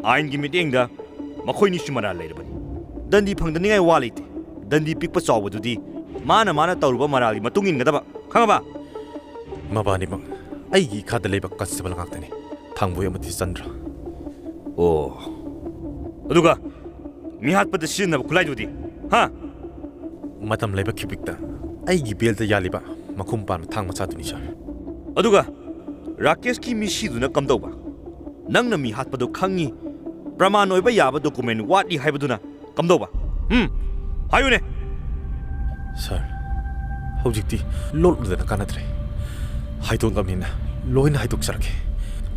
"ꯑꯥꯏꯟꯒꯤ ꯃꯤꯠꯌꯦꯡꯗ ꯃꯈꯣꯏꯅꯤꯁꯨ ꯃꯔꯥꯜ ꯂꯩꯔꯕꯅꯤ꯫ ꯗꯟꯗꯤ ꯐꯪꯗꯅꯤꯡꯉꯥꯏ ꯋꯥ ꯂꯩꯇꯦ꯫ ꯗꯟꯗꯤ ꯄꯤꯛꯄ ꯆꯥꯎꯕꯗꯨꯗꯤ ꯃꯥꯅ ꯃꯥꯅ ꯇꯧꯔꯨꯕ ꯃꯔꯥꯜꯒꯤ ꯃꯇꯨꯡ ꯏꯟꯒꯗꯕ, ꯈꯪꯉꯕ?" "ꯃꯕꯥꯅꯤꯃꯛ ꯑꯩꯒꯤ ꯏꯈꯥꯗ ꯂꯩꯕ ꯀꯟꯁꯇꯦꯕꯜ ꯉꯥꯛꯇꯅꯤ, ꯊꯥꯡꯕꯣꯏ ꯑꯃꯗꯤ ꯆꯟꯗ꯭ꯔ꯫" "ꯑꯣ, ꯑꯗꯨꯒ ꯃꯤꯍꯥꯠꯄꯗ ꯁꯤꯖꯤꯟꯅꯕ ꯈꯨꯠꯂꯥꯏꯗꯨꯗꯤ, ꯍꯥ?" "ꯃꯇꯝ ꯂꯩꯕ ꯈꯤꯕꯤꯛꯇ ꯑꯩꯒꯤ ꯕꯦꯜꯗ ꯌꯥꯜꯂꯤꯕ ꯃꯈꯨꯝ ꯄꯥꯟꯕ ꯊꯥꯡ ꯃꯆꯥꯗꯨꯅꯤ, ꯁꯥꯔ꯫" "ꯑꯗꯨꯒ ꯔꯥꯀꯦꯁꯀꯤ ꯃꯤꯁꯤꯗꯨꯅ ꯀꯝꯗꯧꯕ? ꯅꯪꯅ ꯃꯤ ꯍꯥꯠꯄꯗꯨ ꯈꯪꯉꯤ, ꯄ꯭ꯔꯃꯥꯟ ꯑꯣꯏꯕ ꯌꯥꯕ ꯗꯣꯀꯨꯃꯦꯟ ꯋꯥꯠꯂꯤ ꯍꯥꯏꯕꯗꯨꯅ ꯀꯝꯗꯧꯕ? ꯎꯝ? ꯍꯥꯏꯌꯨꯅꯦ!" "ꯁꯥꯔ, ꯍꯧꯖꯤꯛꯇꯤ ꯂꯣꯠꯂꯨꯗꯅ ꯀꯥꯟꯅꯗ꯭ꯔꯦ꯫ ꯍꯥꯏꯗꯣꯛꯂꯕꯅꯤꯅ ꯂꯣꯏꯅ ꯍꯥꯏꯗꯣꯛꯆꯔꯒꯦ꯫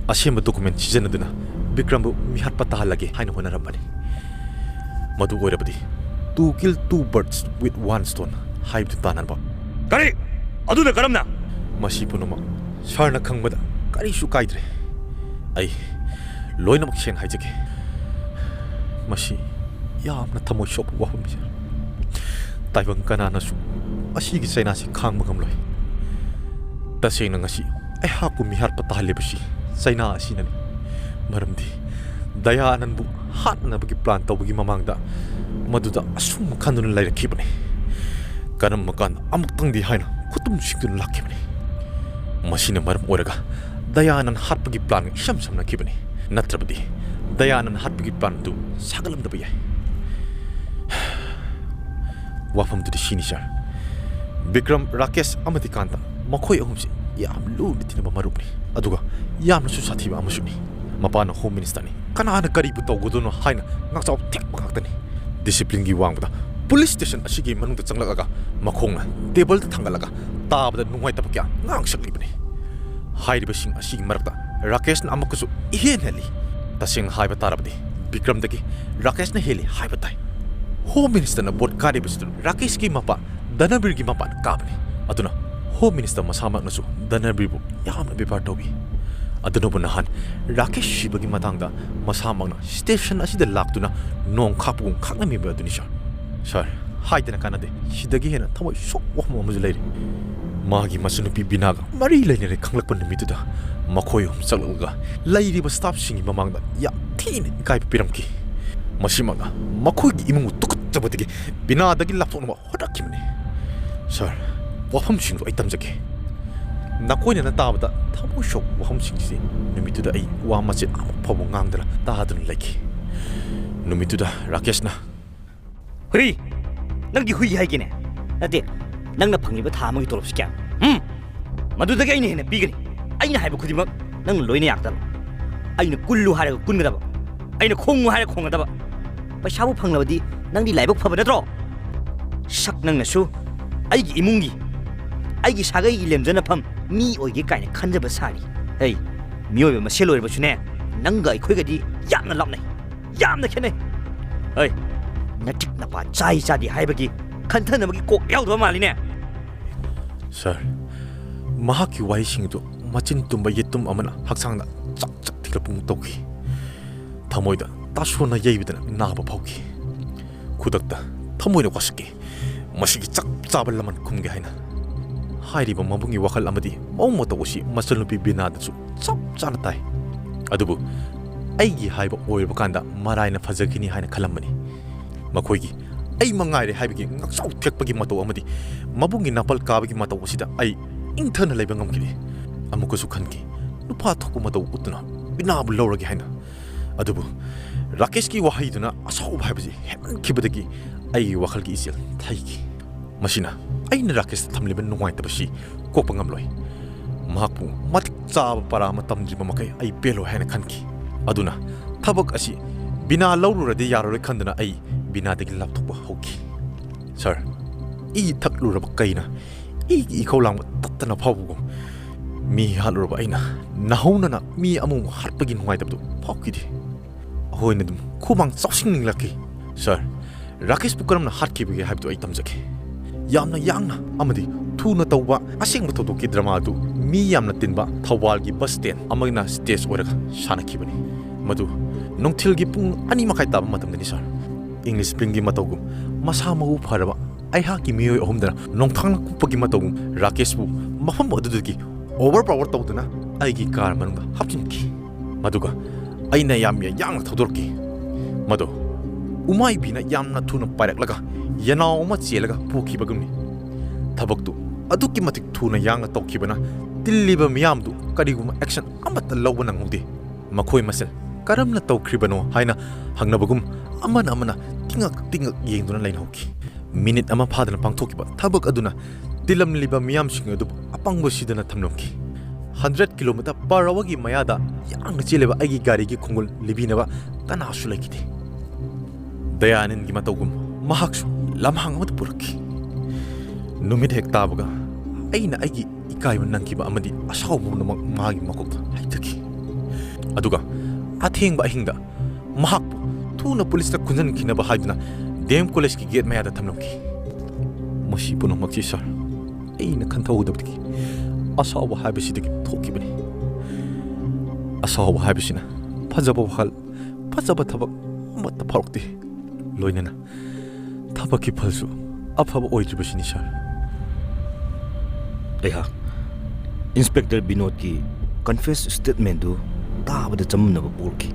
ꯑꯁꯦꯡꯕ ꯗꯣꯀꯨꯃꯦꯟ ꯁꯤꯖꯤꯟꯅꯗꯨꯅ ꯕꯤꯀ꯭ꯔꯝꯕꯨ ꯃꯤꯍꯥꯠꯄ ꯇꯥꯍꯜꯂꯒꯦ ꯍꯥꯏꯅ ꯍꯣꯠꯅꯔꯝꯕꯅꯤ꯫ ꯃꯗꯨ ꯑꯣꯏꯔꯕꯗꯤ "Two kill two birds with one stone" ꯍꯥꯏꯕꯗꯨ ꯇꯥꯟꯅꯅꯕ꯫ ꯀꯔꯤ? ꯑꯗꯨꯅ ꯀꯔꯝꯅ? ꯃꯁꯤ ꯄꯨꯝꯅꯃꯛ ꯁꯥꯔꯅ ꯈꯪꯕꯗ ꯀꯔꯤꯁꯨ ꯀꯥꯏꯗ꯭ꯔꯦ꯫ ꯑꯩ ꯂꯣꯏꯅꯃꯛ ꯁꯦꯡꯅ ꯍꯥꯏꯖꯒꯦ꯫ ꯃꯁꯤ ꯌꯥꯝꯅ ꯊꯃꯣꯏ ꯁꯣꯛꯄ ꯋꯥꯐꯝꯅꯤ, ꯁꯥꯔ꯫ ꯇꯥꯏꯕꯪ ꯀꯅꯥꯅꯁꯨ ꯑꯁꯤꯒꯤ ꯆꯩꯅꯥꯁꯤ ꯈꯥꯡꯕ ꯉꯝꯂꯣꯏ꯫ ꯇꯁꯦꯡꯅ ꯉꯁꯤ ꯑꯩꯍꯥꯛꯄꯨ ꯃꯤꯍꯥꯠꯄ ꯇꯥꯍꯜꯂꯤꯕꯁꯤ ꯆꯩꯅꯥ ꯑꯁꯤꯅꯅꯤ꯫ ꯃꯔꯝꯗꯤ ꯗꯌꯥꯅꯟꯕꯨ ꯍꯥꯠꯅꯕꯒꯤ ꯄ꯭ꯂꯥꯟ ꯇꯧꯕꯒꯤ ꯃꯃꯥꯡꯗ ꯃꯗꯨꯗ ꯑꯁꯨꯝ ꯈꯟꯗꯨꯅ ꯂꯩꯔꯛꯈꯤꯕꯅꯤ꯫ ꯀꯔꯝꯕ ꯀꯥꯟꯗ ꯑꯃꯨꯛꯇꯪꯗꯤ ꯍꯥꯏꯅ ꯈꯨꯇꯨꯝ ꯁꯤꯡꯗꯨꯅ ꯂꯥꯛꯈꯤꯕꯅꯤ꯫ ꯃꯁꯤꯅ ꯃꯔꯝ ꯑꯣꯏꯔꯒ ꯗꯌꯥꯅꯟ ꯍꯥꯠꯄꯒꯤ ꯄ꯭ꯂꯥꯟ ꯏꯁꯝ ꯁꯝꯅꯈꯤꯕꯅꯤ꯫ ꯅꯠꯇ꯭ꯔꯕꯗꯤ ꯗꯌꯥꯅꯟ ꯍꯥꯠꯄꯒꯤ ꯄ꯭ꯂꯥꯟ ꯑꯗꯨ ꯁꯥꯒꯠꯂꯝꯗꯕ ꯌꯥꯏ꯫ ꯋꯥꯐꯝꯗꯨꯗꯤ ꯁꯤꯅꯤ, ꯁꯥꯔ꯫ ꯕꯤꯀ꯭ꯔꯝ, ꯔꯥꯀꯦꯁ ꯑꯃꯗꯤ ꯀꯥꯟꯇ, ꯃꯈꯣꯏ ꯑꯍꯨꯝꯁꯤ ꯌꯥꯝ ꯂꯨꯅ ꯇꯤꯟꯅꯕ ꯃꯔꯨꯞꯅꯤ, ꯑꯗꯨꯒ ꯌꯥꯝꯅꯁꯨ ꯁꯥꯊꯤꯕ ꯑꯃꯁꯨꯅꯤ꯫ ꯃꯄꯥꯅ ꯍꯣꯝ ꯃꯤꯅꯤꯁꯇꯔꯅꯤ, ꯀꯅꯥꯅ ꯀꯔꯤꯕꯨ ꯇꯧꯒꯗꯣꯏꯅꯣ ꯍꯥꯏꯅ ꯉꯥꯛꯆꯥꯎ ꯊꯦꯛꯄ ꯉꯥꯛꯇꯅꯤ꯫ ꯗꯤꯁꯤꯄ꯭ꯂꯤꯟꯒꯤ ꯋꯥꯡꯃꯗ ꯄꯨꯂꯤꯁ ꯁ꯭ꯇꯦꯁꯟ ꯑꯁꯤꯒꯤ ꯃꯅꯨꯡꯗ ꯆꯪꯂꯛꯂꯒ ꯃꯈꯣꯡꯅ ꯇꯦꯕꯜꯗ ꯊꯥꯡꯒꯠꯂꯒ ꯇꯥꯕꯗ ꯅꯨꯡꯉꯥꯏꯇꯕ ꯀꯌꯥ ꯉꯥꯡꯁꯛꯂꯤꯕꯅꯤ꯫ ꯍꯥꯏꯔꯤꯕꯁꯤꯡ ꯑꯁꯤꯒꯤ ꯃꯔꯛꯇ ꯔꯥꯀꯦꯁꯅ ꯑꯃꯨꯛꯀꯁꯨ ꯏꯍꯦꯟ ꯍꯦꯜꯂꯤ꯫ ꯇꯁꯦꯡꯅ ꯍꯥꯏꯕ ꯇꯥꯔꯕꯗꯤ ꯕꯤꯀ꯭ꯔꯝꯗꯒꯤ ꯔꯥꯀꯦꯁꯅ ꯍꯦꯜꯂꯤ ꯍꯥꯏꯕ ꯇꯥꯏ꯫ ꯍꯣꯝ ꯃꯤꯅꯤꯁꯇꯔꯅ ꯚꯣꯠ ꯀꯥꯔꯤꯕꯁꯤꯗ ꯔꯥꯀꯦꯁꯀꯤ ꯃꯄꯥ ꯙꯅꯕꯤꯔꯒꯤ ꯃꯄꯥꯅ ꯀꯥꯕꯅꯤ꯫ ꯑꯗꯨꯅ ꯍꯣꯝ ꯃꯤꯅꯤꯁꯇꯔ ꯃꯁꯥꯃꯛꯅꯁꯨ ꯙꯅꯕꯤꯔꯕꯨ ꯌꯥꯝꯅ ꯕꯦꯕꯥꯔ ꯇꯧꯏ꯫ ꯑꯗꯨꯅꯕꯨ ꯅꯍꯥꯟ ꯔꯥꯀꯦꯁ ꯁꯤꯕꯒꯤ ꯃꯇꯥꯡꯗ ꯃꯁꯥꯃꯛꯅ ꯁ꯭ꯇꯦꯁꯟ ꯑꯁꯤꯗ ꯂꯥꯛꯇꯨꯅ ꯅꯣꯡ ꯈꯥꯛꯄꯒꯨꯝ ꯈꯥꯛꯂꯝꯃꯤꯕ ꯑꯗꯨꯅꯤ, ꯁꯥꯔ꯫ ꯁꯥꯔ, ꯍꯥꯏꯗꯅ ꯀꯥꯟꯅꯗꯦ꯫ ꯁꯤꯗꯒꯤ ꯍꯦꯟꯅ ꯊꯃꯣꯏ ꯁꯣꯛꯄ ꯋꯥꯐꯝ ꯑꯃꯁꯨ ꯂꯩꯔꯤ꯫ ꯃꯥꯒꯤ ꯃꯆꯟꯅꯨꯄꯤ ꯕꯤꯅꯥꯒ ꯃꯔꯤ ꯂꯩꯅꯔꯦ ꯈꯪꯂꯛꯄ ꯅꯨꯃꯤꯠꯇꯨꯗ ꯃꯈꯣꯏ ꯑꯍꯨꯝ ꯆꯠꯂꯛꯂꯒ ꯂꯩꯔꯤꯕ ꯁ꯭ꯇꯥꯐꯁꯤꯡꯒꯤ ꯃꯃꯥꯡꯗ ꯌꯥꯝ ꯊꯤꯅ ꯏꯀꯥꯏꯕ ꯄꯤꯔꯝꯈꯤ꯫ ꯃꯁꯤꯃꯛꯅ ꯃꯈꯣꯏꯒꯤ ꯏꯃꯨꯡꯕꯨ ꯇꯨꯀꯠꯆꯕꯗꯒꯤ ꯕꯤꯅꯥꯗꯒꯤ ꯂꯥꯞꯊꯣꯛꯅꯕ ꯍꯣꯠꯅꯈꯤꯕꯅꯤ꯫ ꯁꯥꯔ, ꯋꯥꯐꯝꯁꯤꯡꯗꯨ ꯑꯩ ꯇꯝꯖꯒꯦ꯫ ꯅꯀꯣꯏꯅꯅ ꯇꯥꯕꯗ ꯊꯃꯣꯏ ꯁꯣꯛꯄ ꯋꯥꯐꯝꯁꯤꯡꯁꯤ ꯅꯨꯃꯤꯠꯇꯨꯗ ꯑꯩ ꯋꯥ ꯃꯆꯦꯠ ꯑꯃ ꯐꯥꯎꯕ ꯉꯥꯡꯗꯅ ꯇꯥꯗꯨꯅ ꯂꯩꯈꯤ꯫ ꯅꯨꯃꯤꯠꯇꯨꯗ ꯔꯥꯀꯦꯁꯅ, "ꯍꯨꯏ! ꯅꯪꯒꯤ ꯍꯨꯏ ꯍꯥꯏꯒꯦꯅꯦ? ꯅꯠꯇꯦ, ꯅꯪꯅ ꯐꯪꯉꯤꯕ ꯊꯥ ꯑꯃꯒꯤ ꯇꯣꯂꯣꯞꯁꯤ ꯀꯌꯥꯅꯣ? ꯍꯨꯝ? ꯃꯗꯨꯗꯒꯤ ꯑꯩꯅ ꯍꯦꯟꯅ ꯄꯤꯒꯅꯤ꯫ ꯑꯩꯅ ꯍꯥꯏꯕ ꯈꯨꯗꯤꯡꯃꯛ ꯅꯪꯅ ꯂꯣꯏꯅ ꯌꯥꯒꯗꯕ꯫ ꯑꯩꯅ ꯀꯨꯜꯂꯨ ꯍꯥꯏꯔꯒ ꯀꯨꯟꯒꯗꯕ꯫ ꯑꯩꯅ ꯈꯣꯡꯉꯨ ꯍꯥꯏꯔꯒ ꯈꯣꯡꯒꯗꯕ꯫ ꯄꯩꯁꯥꯕꯨ ꯐꯪꯂꯕꯗꯤ ꯅꯪꯗꯤ ꯂꯥꯏꯕꯛ ꯐꯕ ꯅꯠꯇ꯭ꯔꯣ? ꯁꯛ ꯅꯪꯅꯁꯨ ꯑꯩꯒꯤ ꯏꯃꯨꯡꯒꯤ, ꯑꯩꯒꯤ ꯁꯥꯒꯩꯒꯤ ꯂꯦꯝꯖꯅꯐꯝ ꯃꯤ ꯑꯣꯏꯒꯦ ꯀꯥꯏꯅ ꯈꯟꯖꯕ ꯁꯥꯔꯤ꯫ ꯍꯩ, ꯃꯤꯑꯣꯏꯕ ꯃꯁꯦꯜ ꯑꯣꯏꯔꯕꯁꯨꯅꯦ, ꯅꯪꯒ ꯑꯩꯈꯣꯏꯒꯗꯤ ꯌꯥꯝꯅ ꯂꯥꯞꯅꯩ, ꯌꯥꯝꯅ ꯈꯦꯠꯅꯩ꯫ ꯑꯩ ꯅꯇꯤꯛ ꯅꯄꯥ ꯆꯥꯏ ꯆꯥꯗꯦ ꯍꯥꯏꯕꯒꯤ ꯈꯟꯊꯅꯕꯒꯤ ꯀꯣꯛ ꯌꯥꯎꯗꯕ ꯃꯥꯜꯂꯤꯅꯦ꯫ ꯁꯥꯔ, ꯃꯍꯥꯛꯀꯤ ꯋꯥꯍꯩꯁꯤꯡ ꯑꯗꯨ ꯃꯆꯤꯟ ꯇꯨꯝꯕ ꯌꯦꯇꯨꯝ ꯑꯃꯅ ꯍꯛꯆꯥꯡꯗ ꯆꯥꯛ ꯆꯥꯛ ꯊꯤꯜꯂꯛꯄꯒꯨꯝ ꯇꯧꯈꯤ꯫ ꯊꯃꯣꯏꯗ ꯇꯥꯁꯣꯟꯅ ꯌꯩꯕꯗꯅ ꯅꯥꯕ ꯐꯥꯎꯈꯤ꯫ ꯈꯨꯗꯛꯇ ꯊꯃꯣꯏꯗ ꯋꯥꯁꯛꯈꯤ, ꯃꯁꯤꯒꯤ ꯆꯞ ꯆꯥꯕ ꯂꯃꯟ ꯈꯨꯝꯒꯦ ꯍꯥꯏꯅ꯫ ꯍꯥꯏꯔꯤꯕ ꯃꯕꯨꯡꯒꯤ ꯋꯥꯈꯜ ꯑꯃꯗꯤ ꯃꯑꯣꯡ ꯃꯇꯧ ꯑꯁꯤ ꯃꯆꯜꯅꯨꯄꯤ ꯕꯤꯅꯥꯗꯁꯨ ꯆꯞ ꯆꯥꯅ ꯇꯥꯏ꯫ ꯑꯗꯨꯕꯨ ꯑꯩꯒꯤ ꯍꯥꯏꯕ ꯑꯣꯏꯔꯕ ꯀꯥꯟꯗ ꯃꯔꯥꯏꯅ ꯐꯖꯈꯤꯅꯤ ꯍꯥꯏꯅ ꯈꯜꯂꯝꯕꯅꯤ꯫ ꯃꯈꯣꯏꯒꯤ ꯑꯩ ꯃꯉꯥꯏꯔꯦ ꯍꯥꯏꯕꯒꯤ ꯉꯛꯆꯥꯎ ꯊꯦꯛꯄꯒꯤ ꯃꯇꯧ ꯑꯃꯗꯤ ꯃꯕꯨꯡꯒꯤ ꯅꯥꯄꯜ ꯀꯥꯕꯒꯤ ꯃꯇꯧ ꯑꯁꯤꯗ ꯑꯩ ꯏꯪꯊꯅ ꯂꯩꯕ ꯉꯝꯈꯤꯗꯦ꯫ ꯑꯃꯨꯛꯀꯁꯨ ꯈꯟꯈꯤ, ꯅꯨꯄꯥ ꯊꯣꯛꯄ ꯃꯇꯧ ꯎꯠꯇꯨꯅ ꯕꯤꯅꯥꯕꯨ ꯂꯧꯔꯒꯦ ꯍꯥꯏꯅ꯫ ꯑꯗꯨꯕꯨ ꯔꯥꯀꯦꯁꯀꯤ ꯋꯥꯍꯩꯗꯨꯅ ꯑꯁꯥꯎꯕ ꯍꯥꯏꯕꯁꯤ ꯍꯦꯟꯃꯟꯈꯤꯕꯗꯒꯤ ꯑꯩꯒꯤ ꯋꯥꯈꯜꯒꯤ ꯏꯆꯦꯜ ꯊꯩꯈꯤ꯫ ꯃꯁꯤꯅ ꯑꯩꯅ ꯔꯥꯀꯦꯁꯇ ꯊꯝꯂꯤꯕ ꯅꯨꯡꯉꯥꯏꯇꯕꯁꯤ ꯀꯣꯛꯄ ꯉꯝꯂꯣꯏ꯫ ꯃꯍꯥꯛꯄꯨ ꯃꯇꯤꯛ ꯆꯥꯕ ꯄꯔꯥ ꯑꯃ ꯇꯝꯗ꯭ꯔꯤꯕ ꯃꯈꯩ ꯑꯩ ꯄꯦꯜꯂꯣꯏ ꯍꯥꯏꯅ ꯈꯟꯈꯤ꯫ ꯑꯗꯨꯅ ꯊꯕꯛ ꯑꯁꯤ ꯕꯤꯅꯥ ꯂꯧꯔꯨꯔꯗꯤ ꯌꯥꯔꯔꯣꯏ ꯈꯟꯗꯨꯅ ꯑꯩ ꯕꯤꯅꯥꯗꯒꯤ ꯂꯥꯞꯊꯣꯛꯄ ꯍꯧꯈꯤ꯫ ꯁꯥꯔ, ꯏ ꯊꯛꯂꯨꯔꯕ ꯀꯩꯅ ꯏꯒꯤ ꯏꯈꯧ ꯂꯥꯡꯕ ꯇꯠꯇꯅ ꯐꯥꯎꯕꯒꯨꯝ, ꯃꯤ ꯍꯥꯠꯂꯨꯔꯕ ꯑꯩꯅ ꯅꯧꯍꯧꯅꯅ ꯃꯤ ꯑꯃꯃꯨꯛ ꯍꯥꯠꯄꯒꯤ ꯅꯨꯡꯉꯥꯏꯇꯕꯗꯨ ꯐꯥꯎꯈꯤꯗꯦ꯫ ꯑꯩꯈꯣꯏꯅ ꯑꯗꯨꯝ ꯈꯨꯃꯥꯡ ꯆꯥꯎꯁꯤꯟꯅꯤꯡꯂꯛꯈꯤ꯫ ꯁꯥꯔ, ꯔꯥꯀꯦꯁꯄꯨ ꯀꯔꯝꯅ ꯍꯥꯠꯈꯤꯕꯒꯦ ꯍꯥꯏꯕꯗꯨ ꯑꯩ ꯇꯝꯖꯒꯦ꯫ ꯌꯥꯝꯅ ꯌꯥꯡꯅ ꯑꯃꯗꯤ ꯊꯨꯅ ꯇꯧꯕ ꯑꯁꯦꯡꯕ ꯊꯧꯗꯣꯛꯀꯤ ꯗ꯭ꯔꯃꯥ ꯑꯗꯨ ꯃꯤ ꯌꯥꯝꯅ ꯇꯤꯟꯕ ꯊꯧꯕꯥꯜꯒꯤ ꯕꯁ ꯁ꯭ꯇꯦꯟ ꯑꯃꯒꯤꯅ ꯁ꯭ꯇꯦꯖ ꯑꯣꯏꯔꯒ ꯁꯥꯟꯅꯈꯤꯕꯅꯤ꯫ ꯃꯗꯨ ꯅꯨꯡꯊꯤꯜꯒꯤ ꯄꯨꯡ ꯑꯅꯤ ꯃꯈꯥꯏ ꯇꯥꯕ ꯃꯇꯝꯗꯅꯤ, ꯁꯥꯔ꯫ ꯏꯪꯂꯤꯁ ꯐꯤꯜꯝꯒꯤ ꯃꯇꯧꯒꯨꯝ ꯃꯁꯥ ꯃꯎ ꯐꯔꯕ ꯑꯩꯍꯥꯛꯀꯤ ꯃꯤꯑꯣꯏ ꯑꯍꯨꯝꯗꯅ ꯅꯣꯡꯊꯥꯡꯅ ꯀꯨꯞꯄꯒꯤ ꯃꯇꯧꯒꯨꯝ ꯔꯥꯀꯦꯁꯄꯨ ꯃꯐꯝ ꯑꯗꯨꯗꯒꯤ ꯑꯣꯚꯔ ꯄꯥꯋꯔ ꯇꯧꯗꯨꯅ ꯑꯩꯒꯤ ꯀꯥꯔ ꯃꯅꯨꯡꯗ ꯍꯥꯞꯆꯤꯟꯈꯤ꯫ ꯃꯗꯨꯒ ꯑꯩꯅ ꯌꯥꯝ ꯌꯥꯡꯅ ꯊꯧꯗꯣꯔꯛꯈꯤ꯫ ꯃꯗꯨ ꯎꯃꯥꯏꯕꯤꯅ ꯌꯥꯝꯅ ꯊꯨꯅ ꯄꯥꯏꯔꯛꯂꯒ ꯌꯦꯅꯥꯎ ꯑꯃ ꯆꯦꯜꯂꯒ ꯄꯨꯈꯤꯕꯒꯨꯝꯅꯤ꯫ ꯊꯕꯛꯇꯨ ꯑꯗꯨꯛꯀꯤ ꯃꯇꯤꯛ ꯊꯨꯅ ꯌꯥꯡꯅ ꯇꯧꯈꯤꯕꯅ ꯇꯤꯜꯂꯤꯕ ꯃꯤꯌꯥꯝꯗꯨ ꯀꯔꯤꯒꯨꯝꯕ ꯑꯦꯛꯁꯟ ꯑꯃꯠꯇ ꯂꯧꯕ ꯅꯪꯍꯧꯗꯦ꯫ ꯃꯈꯣꯏ ꯃꯁꯦꯜ ꯀꯔꯝꯅ ꯇꯧꯈ꯭ꯔꯤꯕꯅꯣ ꯍꯥꯏꯅ ꯍꯪꯅꯕꯒꯨꯝ ꯑꯃꯅ ꯑꯃꯅ ꯇꯤꯡꯉꯛ ꯇꯤꯡꯉꯛ ꯌꯦꯡꯗꯨꯅ ꯂꯩꯅꯍꯧꯈꯤ꯫ ꯃꯤꯅꯤꯠ ꯑꯃ ꯐꯥꯗꯅ ꯄꯥꯡꯊꯣꯛꯈꯤꯕ ꯊꯕꯛ ꯑꯗꯨꯅ ꯇꯤꯜꯂꯝꯂꯤꯕ ꯃꯤꯌꯥꯝꯁꯤꯡ ꯑꯗꯨꯕꯨ ꯑꯄꯪꯕ ꯁꯤꯗꯅ ꯊꯝꯂꯝꯈꯤ꯫ ꯍꯟꯗ꯭ꯔꯦꯠ ꯀꯤꯂꯣꯃꯤꯇꯔ ꯄꯔ ꯑꯋꯥꯔꯒꯤ ꯃꯌꯥꯗ ꯌꯥꯡꯅ ꯆꯦꯜꯂꯤꯕ ꯑꯩꯒꯤ ꯒꯥꯔꯤꯒꯤ ꯈꯣꯡꯒꯨꯜ ꯂꯤꯕꯤꯅꯕ ꯀꯅꯥꯁꯨ ꯂꯩꯈꯤꯗꯦ꯫ ꯗꯌꯥꯅꯤꯟꯒꯤ ꯃꯇꯧꯒꯨꯝ ꯃꯍꯥꯛꯁꯨ ꯂꯝꯍꯥꯡ ꯑꯃꯗ ꯄꯨꯔꯛꯈꯤ꯫ ꯅꯨꯃꯤꯠ ꯍꯦꯛ ꯇꯥꯕꯒ ꯑꯩꯅ ꯑꯩꯒꯤ ꯏꯀꯥꯏꯕ ꯅꯪꯈꯤꯕ ꯑꯃꯗꯤ ꯑꯁꯥꯎꯕ ꯄꯨꯝꯅꯃꯛ ꯃꯥꯒꯤ ꯃꯀꯣꯛꯇ ꯍꯩꯊꯈꯤ꯫ ꯑꯗꯨꯒ ꯑꯊꯦꯡꯕ ꯑꯍꯤꯡꯗ ꯃꯍꯥꯛꯄꯨ ꯊꯨꯅ ꯄꯨꯂꯤꯁꯇ ꯈꯨꯟꯖꯟꯈꯤꯅꯕ ꯍꯥꯏꯗꯨꯅ ꯗꯤ ꯑꯦꯝ ꯀꯣꯂꯦꯖꯀꯤ ꯒꯦꯠ ꯃꯌꯥꯗ ꯊꯝꯂꯝꯈꯤ꯫ ꯃꯁꯤ ꯄꯨꯝꯅꯃꯛꯁꯤ, ꯁꯥꯔ, ꯑꯩꯅ ꯈꯟꯊꯍꯧꯗꯕꯗꯒꯤ ꯑꯁꯥꯎꯕ ꯍꯥꯏꯕꯁꯤꯗꯒꯤ ꯊꯣꯛꯈꯤꯕꯅꯤ꯫ ꯑꯁꯥꯎꯕ ꯍꯥꯏꯕꯁꯤꯅ ꯐꯖꯕ ꯋꯥꯈꯜ, ꯐꯖꯕ ꯊꯕꯛ ꯑꯃꯠꯇ ꯐꯥꯎꯔꯛꯇꯦ꯫ ꯂꯣꯏꯅꯅ ꯊꯕꯛꯀꯤ ꯐꯜꯁꯨ ꯑꯐꯕ ꯑꯣꯏꯗ꯭ꯔꯤꯕꯁꯤꯅꯤ, ꯁꯥꯔ꯫ ꯑꯩꯍꯥꯛ ꯏꯟꯁꯄꯦꯛꯇꯔ ꯕꯤꯅꯣꯗꯀꯤ ꯀꯟꯐꯦꯁ ꯁ꯭ꯇꯦꯠꯃꯦꯟꯗꯨ ꯇꯥꯕꯗ ꯆꯃꯝꯅꯕ ꯄꯣꯛꯂꯛꯈꯤ꯫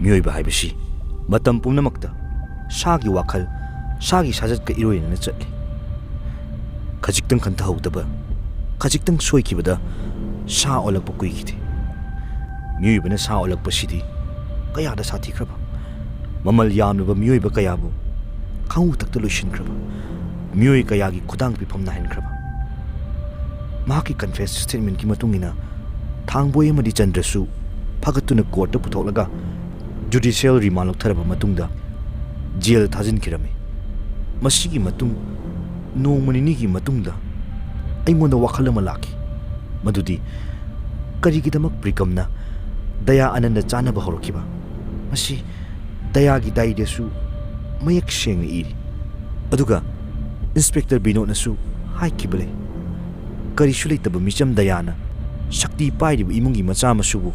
ꯃꯤꯑꯣꯏꯕ ꯍꯥꯏꯕꯁꯤ ꯃꯇꯝ ꯄꯨꯝꯅꯃꯛꯇ ꯁꯥꯒꯤ ꯋꯥꯈꯜ, ꯁꯥꯒꯤ ꯁꯥꯖꯠꯀ ꯏꯔꯣꯏꯅꯅ ꯆꯠꯂꯤ꯫ ꯈꯖꯤꯛꯇꯪ ꯈꯟꯊꯍꯧꯗꯕ, ꯈꯖꯤꯛꯇꯪ ꯁꯣꯏꯈꯤꯕꯗ ꯁꯥ ꯑꯣꯜꯂꯛꯄ ꯀꯨꯏꯈꯤꯗꯦ꯫ ꯃꯤꯑꯣꯏꯕꯅ ꯁꯥ ꯑꯣꯜꯂꯛꯄꯁꯤꯗꯤ ꯀꯌꯥꯗ ꯁꯥꯊꯤꯈ꯭ꯔꯕ! ꯃꯃꯜ ꯌꯥꯝꯂꯕ ꯃꯤꯑꯣꯏꯕ ꯀꯌꯥꯕꯨ ꯈꯥꯉꯨ ꯊꯛꯇ ꯂꯣꯏꯁꯤꯟꯈ꯭ꯔꯕ, ꯃꯤꯑꯣꯏ ꯀꯌꯥꯒꯤ ꯈꯨꯗꯥꯡ ꯄꯤꯐꯝ ꯅꯥꯏꯍꯟꯈ꯭ꯔꯕ꯫ ꯃꯍꯥꯛꯀꯤ ꯀꯟꯐꯦꯁ ꯁ꯭ꯇꯦꯠꯃꯦꯟꯠꯀꯤ ꯃꯇꯨꯡ ꯏꯟꯅ, ꯊꯥꯡꯕꯣꯏ ꯑꯃꯗꯤ ꯆꯟꯗ꯭ꯔꯁꯨ ꯐꯥꯒꯠꯇꯨꯅ ꯀꯣꯔꯠꯇ ꯄꯨꯊꯣꯛꯂꯒ ꯖꯨꯗꯤꯁꯤꯌꯦꯜ ꯔꯤꯃꯥꯟ ꯂꯧꯊꯔꯕ ꯃꯇꯨꯡꯗ ꯖꯦꯜ ꯊꯥꯖꯤꯟꯈꯤꯔꯝꯃꯤ꯫ ꯃꯁꯤꯒꯤ ꯃꯇꯨꯡ ꯅꯣꯡꯃ ꯅꯤꯅꯤꯒꯤ ꯃꯇꯨꯡꯗ ꯑꯩꯉꯣꯟꯗ ꯋꯥꯈꯜ ꯑꯃ ꯂꯥꯛꯈꯤ, ꯃꯗꯨꯗꯤ ꯀꯔꯤꯒꯤꯗꯃꯛ ꯕ꯭ꯔꯤꯀꯝꯅ ꯗꯌꯥ ꯑꯅꯟꯗ ꯆꯥꯅꯕ ꯍꯧꯔꯛꯈꯤꯕ? ꯃꯁꯤ ꯗꯌꯥꯒꯤ ꯗꯥꯏꯔꯤꯗꯁꯨ ꯃꯌꯦꯛ ꯁꯦꯡꯅ ꯏꯔꯤ꯫ ꯑꯗꯨꯒ ꯏꯟꯁꯄꯦꯛꯇꯔ ꯕꯤꯅꯣꯗꯅꯁꯨ ꯍꯥꯏꯈꯤꯕ ꯂꯩ, ꯀꯔꯤꯁꯨ ꯂꯩꯇꯕ ꯃꯤꯆꯝ ꯗꯌꯥꯅ ꯁꯛꯇꯤ ꯄꯥꯏꯔꯤꯕ ꯏꯃꯨꯡꯒꯤ ꯃꯆꯥ ꯃꯁꯨꯕꯨ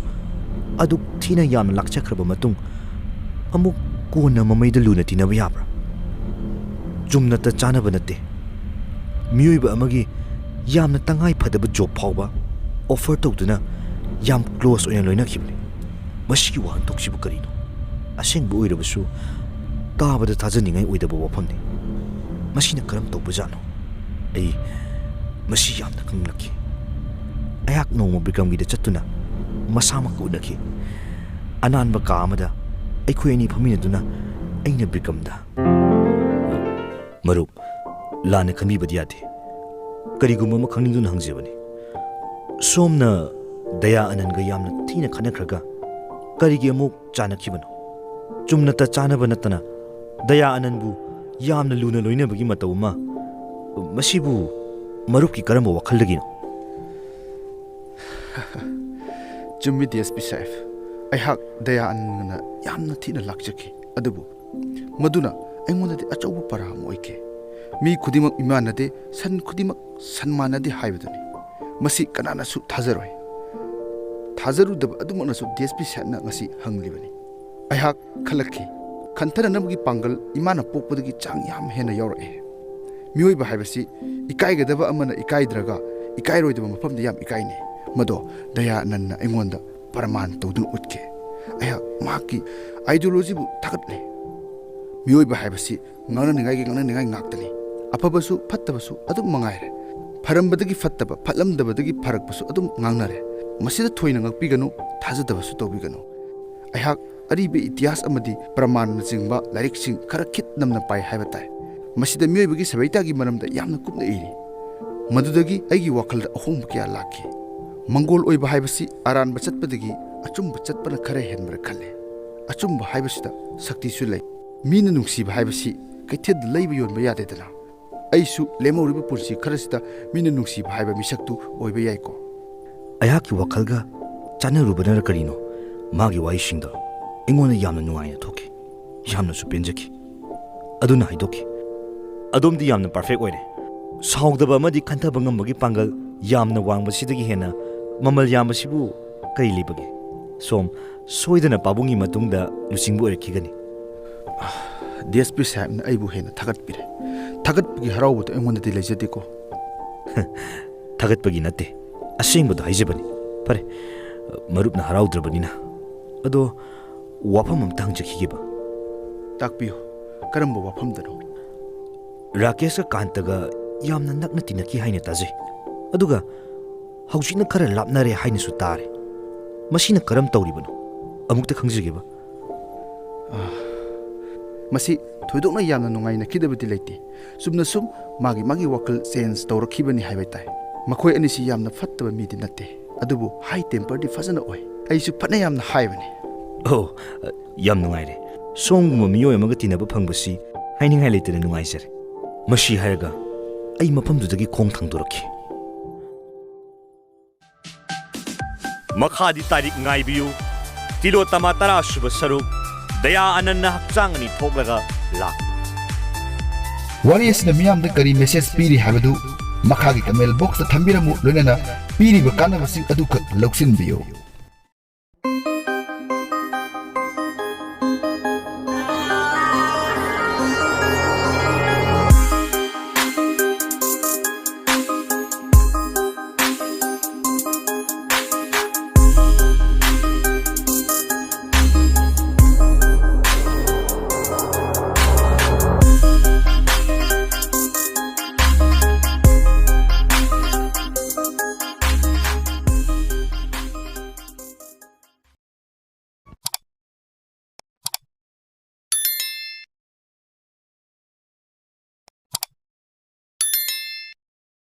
ꯑꯗꯨꯛ ꯊꯤꯅ ꯌꯥꯝꯅ ꯂꯥꯛꯆꯈ꯭ꯔꯕ ꯃꯇꯨꯡ ꯑꯃꯨꯛ ꯀꯣꯟꯅ ꯃꯃꯩꯗ ꯂꯨꯅ ꯇꯤꯟꯅꯕ ꯌꯥꯕ꯭ꯔꯥ? ꯆꯨꯝꯅꯇ ꯆꯥꯅꯕ ꯅꯠꯇꯦ, ꯃꯤꯑꯣꯏꯕ ꯑꯃꯒꯤ ꯌꯥꯝꯅ ꯇꯉꯥꯏ ꯐꯗꯕ ꯖꯣꯕ ꯐꯥꯎꯕ ꯑꯣꯐꯔ ꯇꯧꯗꯨꯅ ꯌꯥꯝ ꯀ꯭ꯂꯣꯁ ꯑꯣꯏꯅ ꯂꯣꯏꯅꯈꯤꯕꯅꯤ꯫ ꯃꯁꯤꯒꯤ ꯋꯥꯍꯟꯊꯣꯛꯁꯤꯕꯨ ꯀꯔꯤꯅꯣ? ꯑꯁꯦꯡꯕ ꯑꯣꯏꯔꯕꯁꯨ ꯇꯥꯕꯗ ꯊꯥꯖꯅꯤꯡꯉꯥꯏ ꯑꯣꯏꯗꯕ ꯋꯥꯐꯝꯅꯤ꯫ ꯃꯁꯤꯅ ꯀꯔꯝ ꯇꯧꯕꯖꯥꯠꯅꯣ? ꯑꯩ ꯃꯁꯤ ꯌꯥꯝꯅ ꯈꯪꯅꯤꯡꯂꯛꯈꯤ꯫ ꯑꯩꯍꯥꯛ ꯅꯣꯡꯃ ꯕꯤꯀ꯭ꯔꯝꯒꯤꯗ ꯆꯠꯇꯨꯅ ꯃꯁꯥꯃꯛꯀ ꯎꯅꯈꯤ꯫ ꯑꯅꯥꯟꯕ ꯀꯥ ꯑꯃꯗ ꯑꯩꯈꯣꯏ ꯑꯅꯤ ꯐꯝꯃꯤꯟꯅꯗꯨꯅ ꯑꯩꯅ ꯕꯤꯀ꯭ꯔꯝꯗ, "ꯃꯔꯨꯞ, ꯂꯥꯟꯅ ꯈꯟꯕꯤꯕꯗꯤ ꯌꯥꯗꯦ꯫ ꯀꯔꯤꯒꯨꯝꯕ ꯑꯃ ꯈꯪꯅꯤꯡꯗꯨꯅ ꯍꯪꯖꯕꯅꯤ꯫ ꯁꯣꯝꯅ ꯗꯌꯥ ꯑꯅꯟꯒ ꯌꯥꯝꯅ ꯊꯤꯅ ꯈꯠꯅꯈ꯭ꯔꯒ ꯀꯔꯤꯒꯤ ꯑꯃꯨꯛ ꯆꯥꯟꯅꯈꯤꯕꯅꯣ? ꯆꯨꯝꯅꯇ ꯆꯥꯟꯅꯕ ꯅꯠꯇꯅ ꯗꯌꯥ ꯑꯅꯟꯕꯨ ꯌꯥꯝꯅ ꯂꯨꯅ ꯂꯣꯏꯅꯕꯒꯤ ꯃꯇꯧ ꯑꯃ, ꯃꯁꯤꯕꯨ ꯃꯔꯨꯞꯀꯤ ꯀꯔꯝꯕ ꯋꯥꯈꯜꯗꯒꯤꯅꯣ?" ꯆꯨꯝꯃꯤ, ꯗꯤ ꯑꯦꯁ ꯄꯤ ꯁꯥꯍꯦꯕ꯫ ꯑꯩꯍꯥꯛ ꯗꯌꯥ ꯑꯅꯟꯗꯅ ꯌꯥꯝꯅ ꯊꯤꯅ ꯂꯥꯛꯆꯈꯤ, ꯑꯗꯨꯕꯨ ꯃꯗꯨꯅ ꯑꯩꯉꯣꯟꯗꯗꯤ ꯑꯆꯧꯕ ꯄꯔꯥ ꯑꯃ ꯑꯣꯏꯈꯤ꯫ ꯃꯤ ꯈꯨꯗꯤꯡꯃꯛ ꯏꯃꯥꯟꯅꯗꯦ, ꯁꯟ ꯈꯨꯗꯤꯡꯃꯛ ꯁꯟ ꯃꯥꯟꯅꯗꯦ ꯍꯥꯏꯕꯗꯨꯅꯤ꯫ ꯃꯁꯤ ꯀꯅꯥꯅꯁꯨ ꯊꯥꯖꯔꯣꯏ꯫ ꯊꯥꯖꯔꯨꯗꯕ ꯑꯗꯨꯃꯛꯅꯁꯨ ꯗꯤ ꯑꯦꯁ ꯄꯤ ꯁꯥꯍꯦꯕꯅ ꯉꯁꯤ ꯍꯪꯂꯤꯕꯅꯤ꯫ ꯑꯩꯍꯥꯛ ꯈꯜꯂꯛꯈꯤ, ꯈꯟꯊꯅꯅꯕꯒꯤ ꯄꯥꯡꯒꯜ ꯏꯃꯥꯅ ꯄꯣꯛꯄꯗꯒꯤ ꯆꯥꯡ ꯌꯥꯝ ꯍꯦꯟꯅ ꯌꯥꯎꯔꯛꯑꯦ꯫ ꯃꯤꯑꯣꯏꯕ ꯍꯥꯏꯕꯁꯤ ꯏꯀꯥꯏꯒꯗꯕ ꯑꯃꯅ ꯏꯀꯥꯏꯗ꯭ꯔꯒ ꯏꯀꯥꯏꯔꯣꯏꯗꯕ ꯃꯐꯝꯗ ꯌꯥꯝ ꯏꯀꯥꯏꯅꯩ꯫ ꯃꯗꯣ ꯗꯌꯥꯅꯟꯗꯅ ꯑꯩꯉꯣꯟꯗ ꯄ꯭ꯔꯃꯥꯟ ꯇꯧꯗꯨꯅ ꯎꯠꯈꯤ꯫ ꯑꯩꯍꯥꯛ ꯃꯍꯥꯛꯀꯤ ideologyꯕꯨ ꯊꯥꯒꯠꯂꯦ꯫ ꯃꯤꯑꯣꯏꯕ ꯍꯥꯏꯕꯁꯤ ꯉꯥꯡꯅꯅꯤꯡꯉꯥꯏꯒꯤ ꯉꯥꯡꯅꯅꯤꯡꯉꯥꯏ ꯉꯥꯛꯇꯅꯤ꯫ ꯑꯐꯕꯁꯨ ꯐꯠꯇꯕꯁꯨ ꯑꯗꯨꯝ ꯃꯉꯥꯏꯔꯦ꯫ ꯐꯔꯝꯕꯗꯒꯤ ꯐꯠꯇꯕ, ꯐꯠꯂꯝꯗꯕꯗꯒꯤ ꯐꯔꯛꯄꯁꯨ ꯑꯗꯨꯝ ꯉꯥꯡꯅꯔꯦ꯫ ꯃꯁꯤꯗ ꯊꯣꯏꯅ ꯉꯛꯄꯤꯒꯅꯨ, ꯊꯥꯖꯗꯕꯁꯨ ꯇꯧꯕꯤꯒꯅꯨ꯫ ꯑꯩꯍꯥꯛ ꯑꯔꯤꯕ ꯏꯇꯤꯍꯥꯁ ꯑꯃꯗꯤ ꯄ꯭ꯔꯃꯥꯟꯅꯆꯤꯡꯕ ꯂꯥꯏꯔꯤꯛꯁꯤꯡ ꯈꯔ ꯈꯤꯠ ꯅꯝꯅ ꯄꯥꯏ ꯍꯥꯏꯕ ꯇꯥꯏ꯫ ꯃꯁꯤꯗ ꯃꯤꯑꯣꯏꯕꯒꯤ ꯁꯕꯩꯇꯥꯒꯤ ꯃꯔꯝꯗ ꯌꯥꯝꯅ ꯀꯨꯞꯅ ꯏꯔꯤ꯫ ꯃꯗꯨꯗꯒꯤ ꯑꯩꯒꯤ ꯋꯥꯈꯜꯗ ꯑꯍꯣꯡꯕ ꯀꯌꯥ ꯂꯥꯛꯈꯤ꯫ ꯃꯪꯒꯣꯜ ꯑꯣꯏꯕ ꯍꯥꯏꯕꯁꯤ ꯑꯔꯥꯟꯕ ꯆꯠꯄꯗꯒꯤ ꯑꯆꯨꯝꯕ ꯆꯠꯄꯅ ꯈꯔ ꯍꯦꯟꯕ꯭ꯔꯥ ꯈꯜꯂꯦ꯫ ꯑꯆꯨꯝꯕ ꯍꯥꯏꯕꯁꯤꯗ ꯁꯛꯇꯤꯁꯨ ꯂꯩ꯫ ꯃꯤꯅ ꯅꯨꯡꯁꯤꯕ ꯍꯥꯏꯕꯁꯤ ꯀꯩꯊꯦꯜꯗ ꯂꯩꯕ ꯌꯣꯟꯕ ꯌꯥꯗꯦꯗꯅ꯫ ꯑꯩꯁꯨ ꯂꯦꯝꯍꯧꯔꯤꯕ ꯄꯨꯟꯁꯤ ꯈꯔꯁꯤꯗ ꯃꯤꯅ ꯅꯨꯡꯁꯤꯕ ꯍꯥꯏꯕ ꯃꯤꯁꯛꯇꯨ ꯑꯣꯏꯕ ꯌꯥꯏꯀꯣ꯫ ꯑꯩꯍꯥꯛꯀꯤ ꯋꯥꯈꯜꯒ ꯆꯥꯟꯅꯔꯨꯕꯅꯔ ꯀꯔꯤꯅꯣ, ꯃꯥꯒꯤ ꯋꯥꯍꯩꯁꯤꯡꯗꯣ ꯑꯩꯉꯣꯟꯗ ꯌꯥꯝꯅ ꯅꯨꯡꯉꯥꯏꯅ ꯊꯣꯛꯈꯤ꯫ ꯌꯥꯝꯅꯁꯨ ꯄꯦꯟꯖꯈꯤ꯫ ꯑꯗꯨꯅ ꯍꯥꯏꯗꯣꯛꯈꯤ, "ꯑꯗꯣꯝꯗꯤ ꯌꯥꯝꯅ perfect ꯑꯣꯏꯔꯦ꯫ ꯁꯥꯎꯗꯕ ꯑꯃꯗꯤ ꯈꯟꯊꯕ ꯉꯝꯕꯒꯤ ꯄꯥꯡꯒꯜ ꯌꯥꯝꯅ ꯋꯥꯡꯕꯁꯤꯗꯒꯤ ꯍꯦꯟꯅ ꯃꯃꯜ ꯌꯥꯝꯕꯁꯤꯕꯨ ꯀꯔꯤ ꯂꯩꯕꯒꯦ? ꯁꯣꯝ ꯁꯣꯏꯗꯅ ꯄꯥꯕꯨꯡꯒꯤ ꯃꯇꯨꯡꯗ ꯂꯨꯆꯤꯡꯕ ꯑꯣꯏꯔꯛꯈꯤꯒꯅꯤ꯫" ꯗꯤ ꯑꯦꯁ ꯄꯤ ꯁꯥꯍꯦꯕꯅ ꯑꯩꯕꯨ ꯍꯦꯟꯅ ꯊꯥꯒꯠꯄꯤꯔꯦ꯫ ꯊꯥꯒꯠꯄꯒꯤ ꯍꯔꯥꯎꯕꯗꯣ ꯑꯩꯉꯣꯟꯗꯗꯤ ꯂꯩꯖꯗꯦꯀꯣ꯫ ꯊꯥꯒꯠꯄꯒꯤ ꯅꯠꯇꯦ, ꯑꯁꯦꯡꯕꯗꯣ ꯍꯥꯏꯖꯕꯅꯤ꯫ ꯐꯔꯦ, ꯃꯔꯨꯞꯅ ꯍꯔꯥꯎꯗ꯭ꯔꯕꯅꯤꯅ꯫ ꯑꯗꯣ ꯋꯥꯐꯝ ꯑꯝꯇ ꯍꯪꯖꯈꯤꯒꯦꯕ꯫ ꯇꯥꯛꯄꯤꯌꯨ, ꯀꯔꯝꯕ ꯋꯥꯐꯝꯗꯅꯣ? ꯔꯥꯀꯦꯁꯀ ꯀꯥꯟꯇꯒ ꯌꯥꯝꯅ ꯅꯛꯅ ꯇꯤꯟꯅꯈꯤ ꯍꯥꯏꯅ ꯇꯥꯖꯩ꯫ ꯑꯗꯨꯒ ꯍꯧꯖꯤꯛꯅ ꯈꯔ ꯂꯥꯞꯅꯔꯦ ꯍꯥꯏꯅꯁꯨ ꯇꯥꯔꯦ꯫ ꯃꯁꯤꯅ ꯀꯔꯝ ꯇꯧꯔꯤꯕꯅꯣ? ꯑꯃꯨꯛꯇ ꯈꯪꯖꯒꯦꯕ꯫ ꯑꯥ, ꯃꯁꯤ ꯊꯣꯏꯗꯣꯛꯅ ꯌꯥꯝꯅ ꯅꯨꯡꯉꯥꯏꯅꯈꯤꯗꯕꯗꯤ ꯂꯩꯇꯦ꯫ ꯆꯨꯝꯅ ꯁꯨꯝ ꯃꯥꯒꯤ ꯃꯥꯒꯤ ꯋꯥꯈꯜ change ꯇꯧꯔꯛꯈꯤꯕꯅꯤ ꯍꯥꯏꯕ ꯇꯥꯏ꯫ ꯃꯈꯣꯏ ꯑꯅꯤꯁꯤ ꯌꯥꯝꯅ ꯐꯠꯇꯕ ꯃꯤꯗꯤ ꯅꯠꯇꯦ, ꯑꯗꯨꯕꯨ high temperꯗꯤ ꯐꯖꯅ ꯑꯣꯏ꯫ ꯑꯩꯁꯨ ꯐꯅ ꯌꯥꯝꯅ ꯍꯥꯏꯕꯅꯤ꯫ ꯑꯣ, ꯌꯥꯝ ꯅꯨꯡꯉꯥꯏꯔꯦ꯫ ꯁꯣꯝꯒꯨꯝꯕ ꯃꯤꯑꯣꯏ ꯑꯃꯒ ꯇꯤꯟꯅꯕ ꯐꯪꯕꯁꯤ ꯍꯥꯏꯅꯤꯡꯉꯥꯏ ꯂꯩꯇꯅ ꯅꯨꯡꯉꯥꯏꯖꯔꯦ꯫ ꯃꯁꯤ ꯍꯥꯏꯔꯒ ꯑꯩ ꯃꯐꯝꯗꯨꯗꯒꯤ ꯈꯣꯡ ꯊꯥꯡꯗꯣꯔꯛꯈꯤ꯫ ꯃꯈꯥꯗꯤ ꯇꯥꯔꯤꯛ ꯉꯥꯏꯕꯤꯌꯨ꯫ ꯇꯤꯂꯣꯇꯃꯥ ꯇꯔꯥ ꯁꯨꯕ ꯁꯔꯨꯛ, ꯗꯌꯥ ꯑꯅꯟꯅ ꯍꯛꯆꯥꯡ ꯑꯅꯤ ꯊꯣꯛꯂꯒ ꯂꯥꯛꯄ꯫ ꯋꯥꯔꯤ ꯑꯁꯤꯅ ꯃꯤꯌꯥꯝꯗ ꯀꯔꯤ ꯃꯦꯁꯦꯖ ꯄꯤꯔꯤ ꯍꯥꯏꯕꯗꯨ ꯃꯈꯥꯒꯤ ꯀꯃꯦꯟ ꯕꯣꯛꯁꯇ ꯊꯝꯕꯤꯔꯝꯃꯨ, ꯂꯣꯏꯅꯅ ꯄꯤꯔꯤꯕ ꯀꯥꯟꯅꯕꯁꯤꯡ ꯑꯗꯨꯈꯛ ꯂꯧꯁꯤꯟꯕꯤꯌꯨ꯫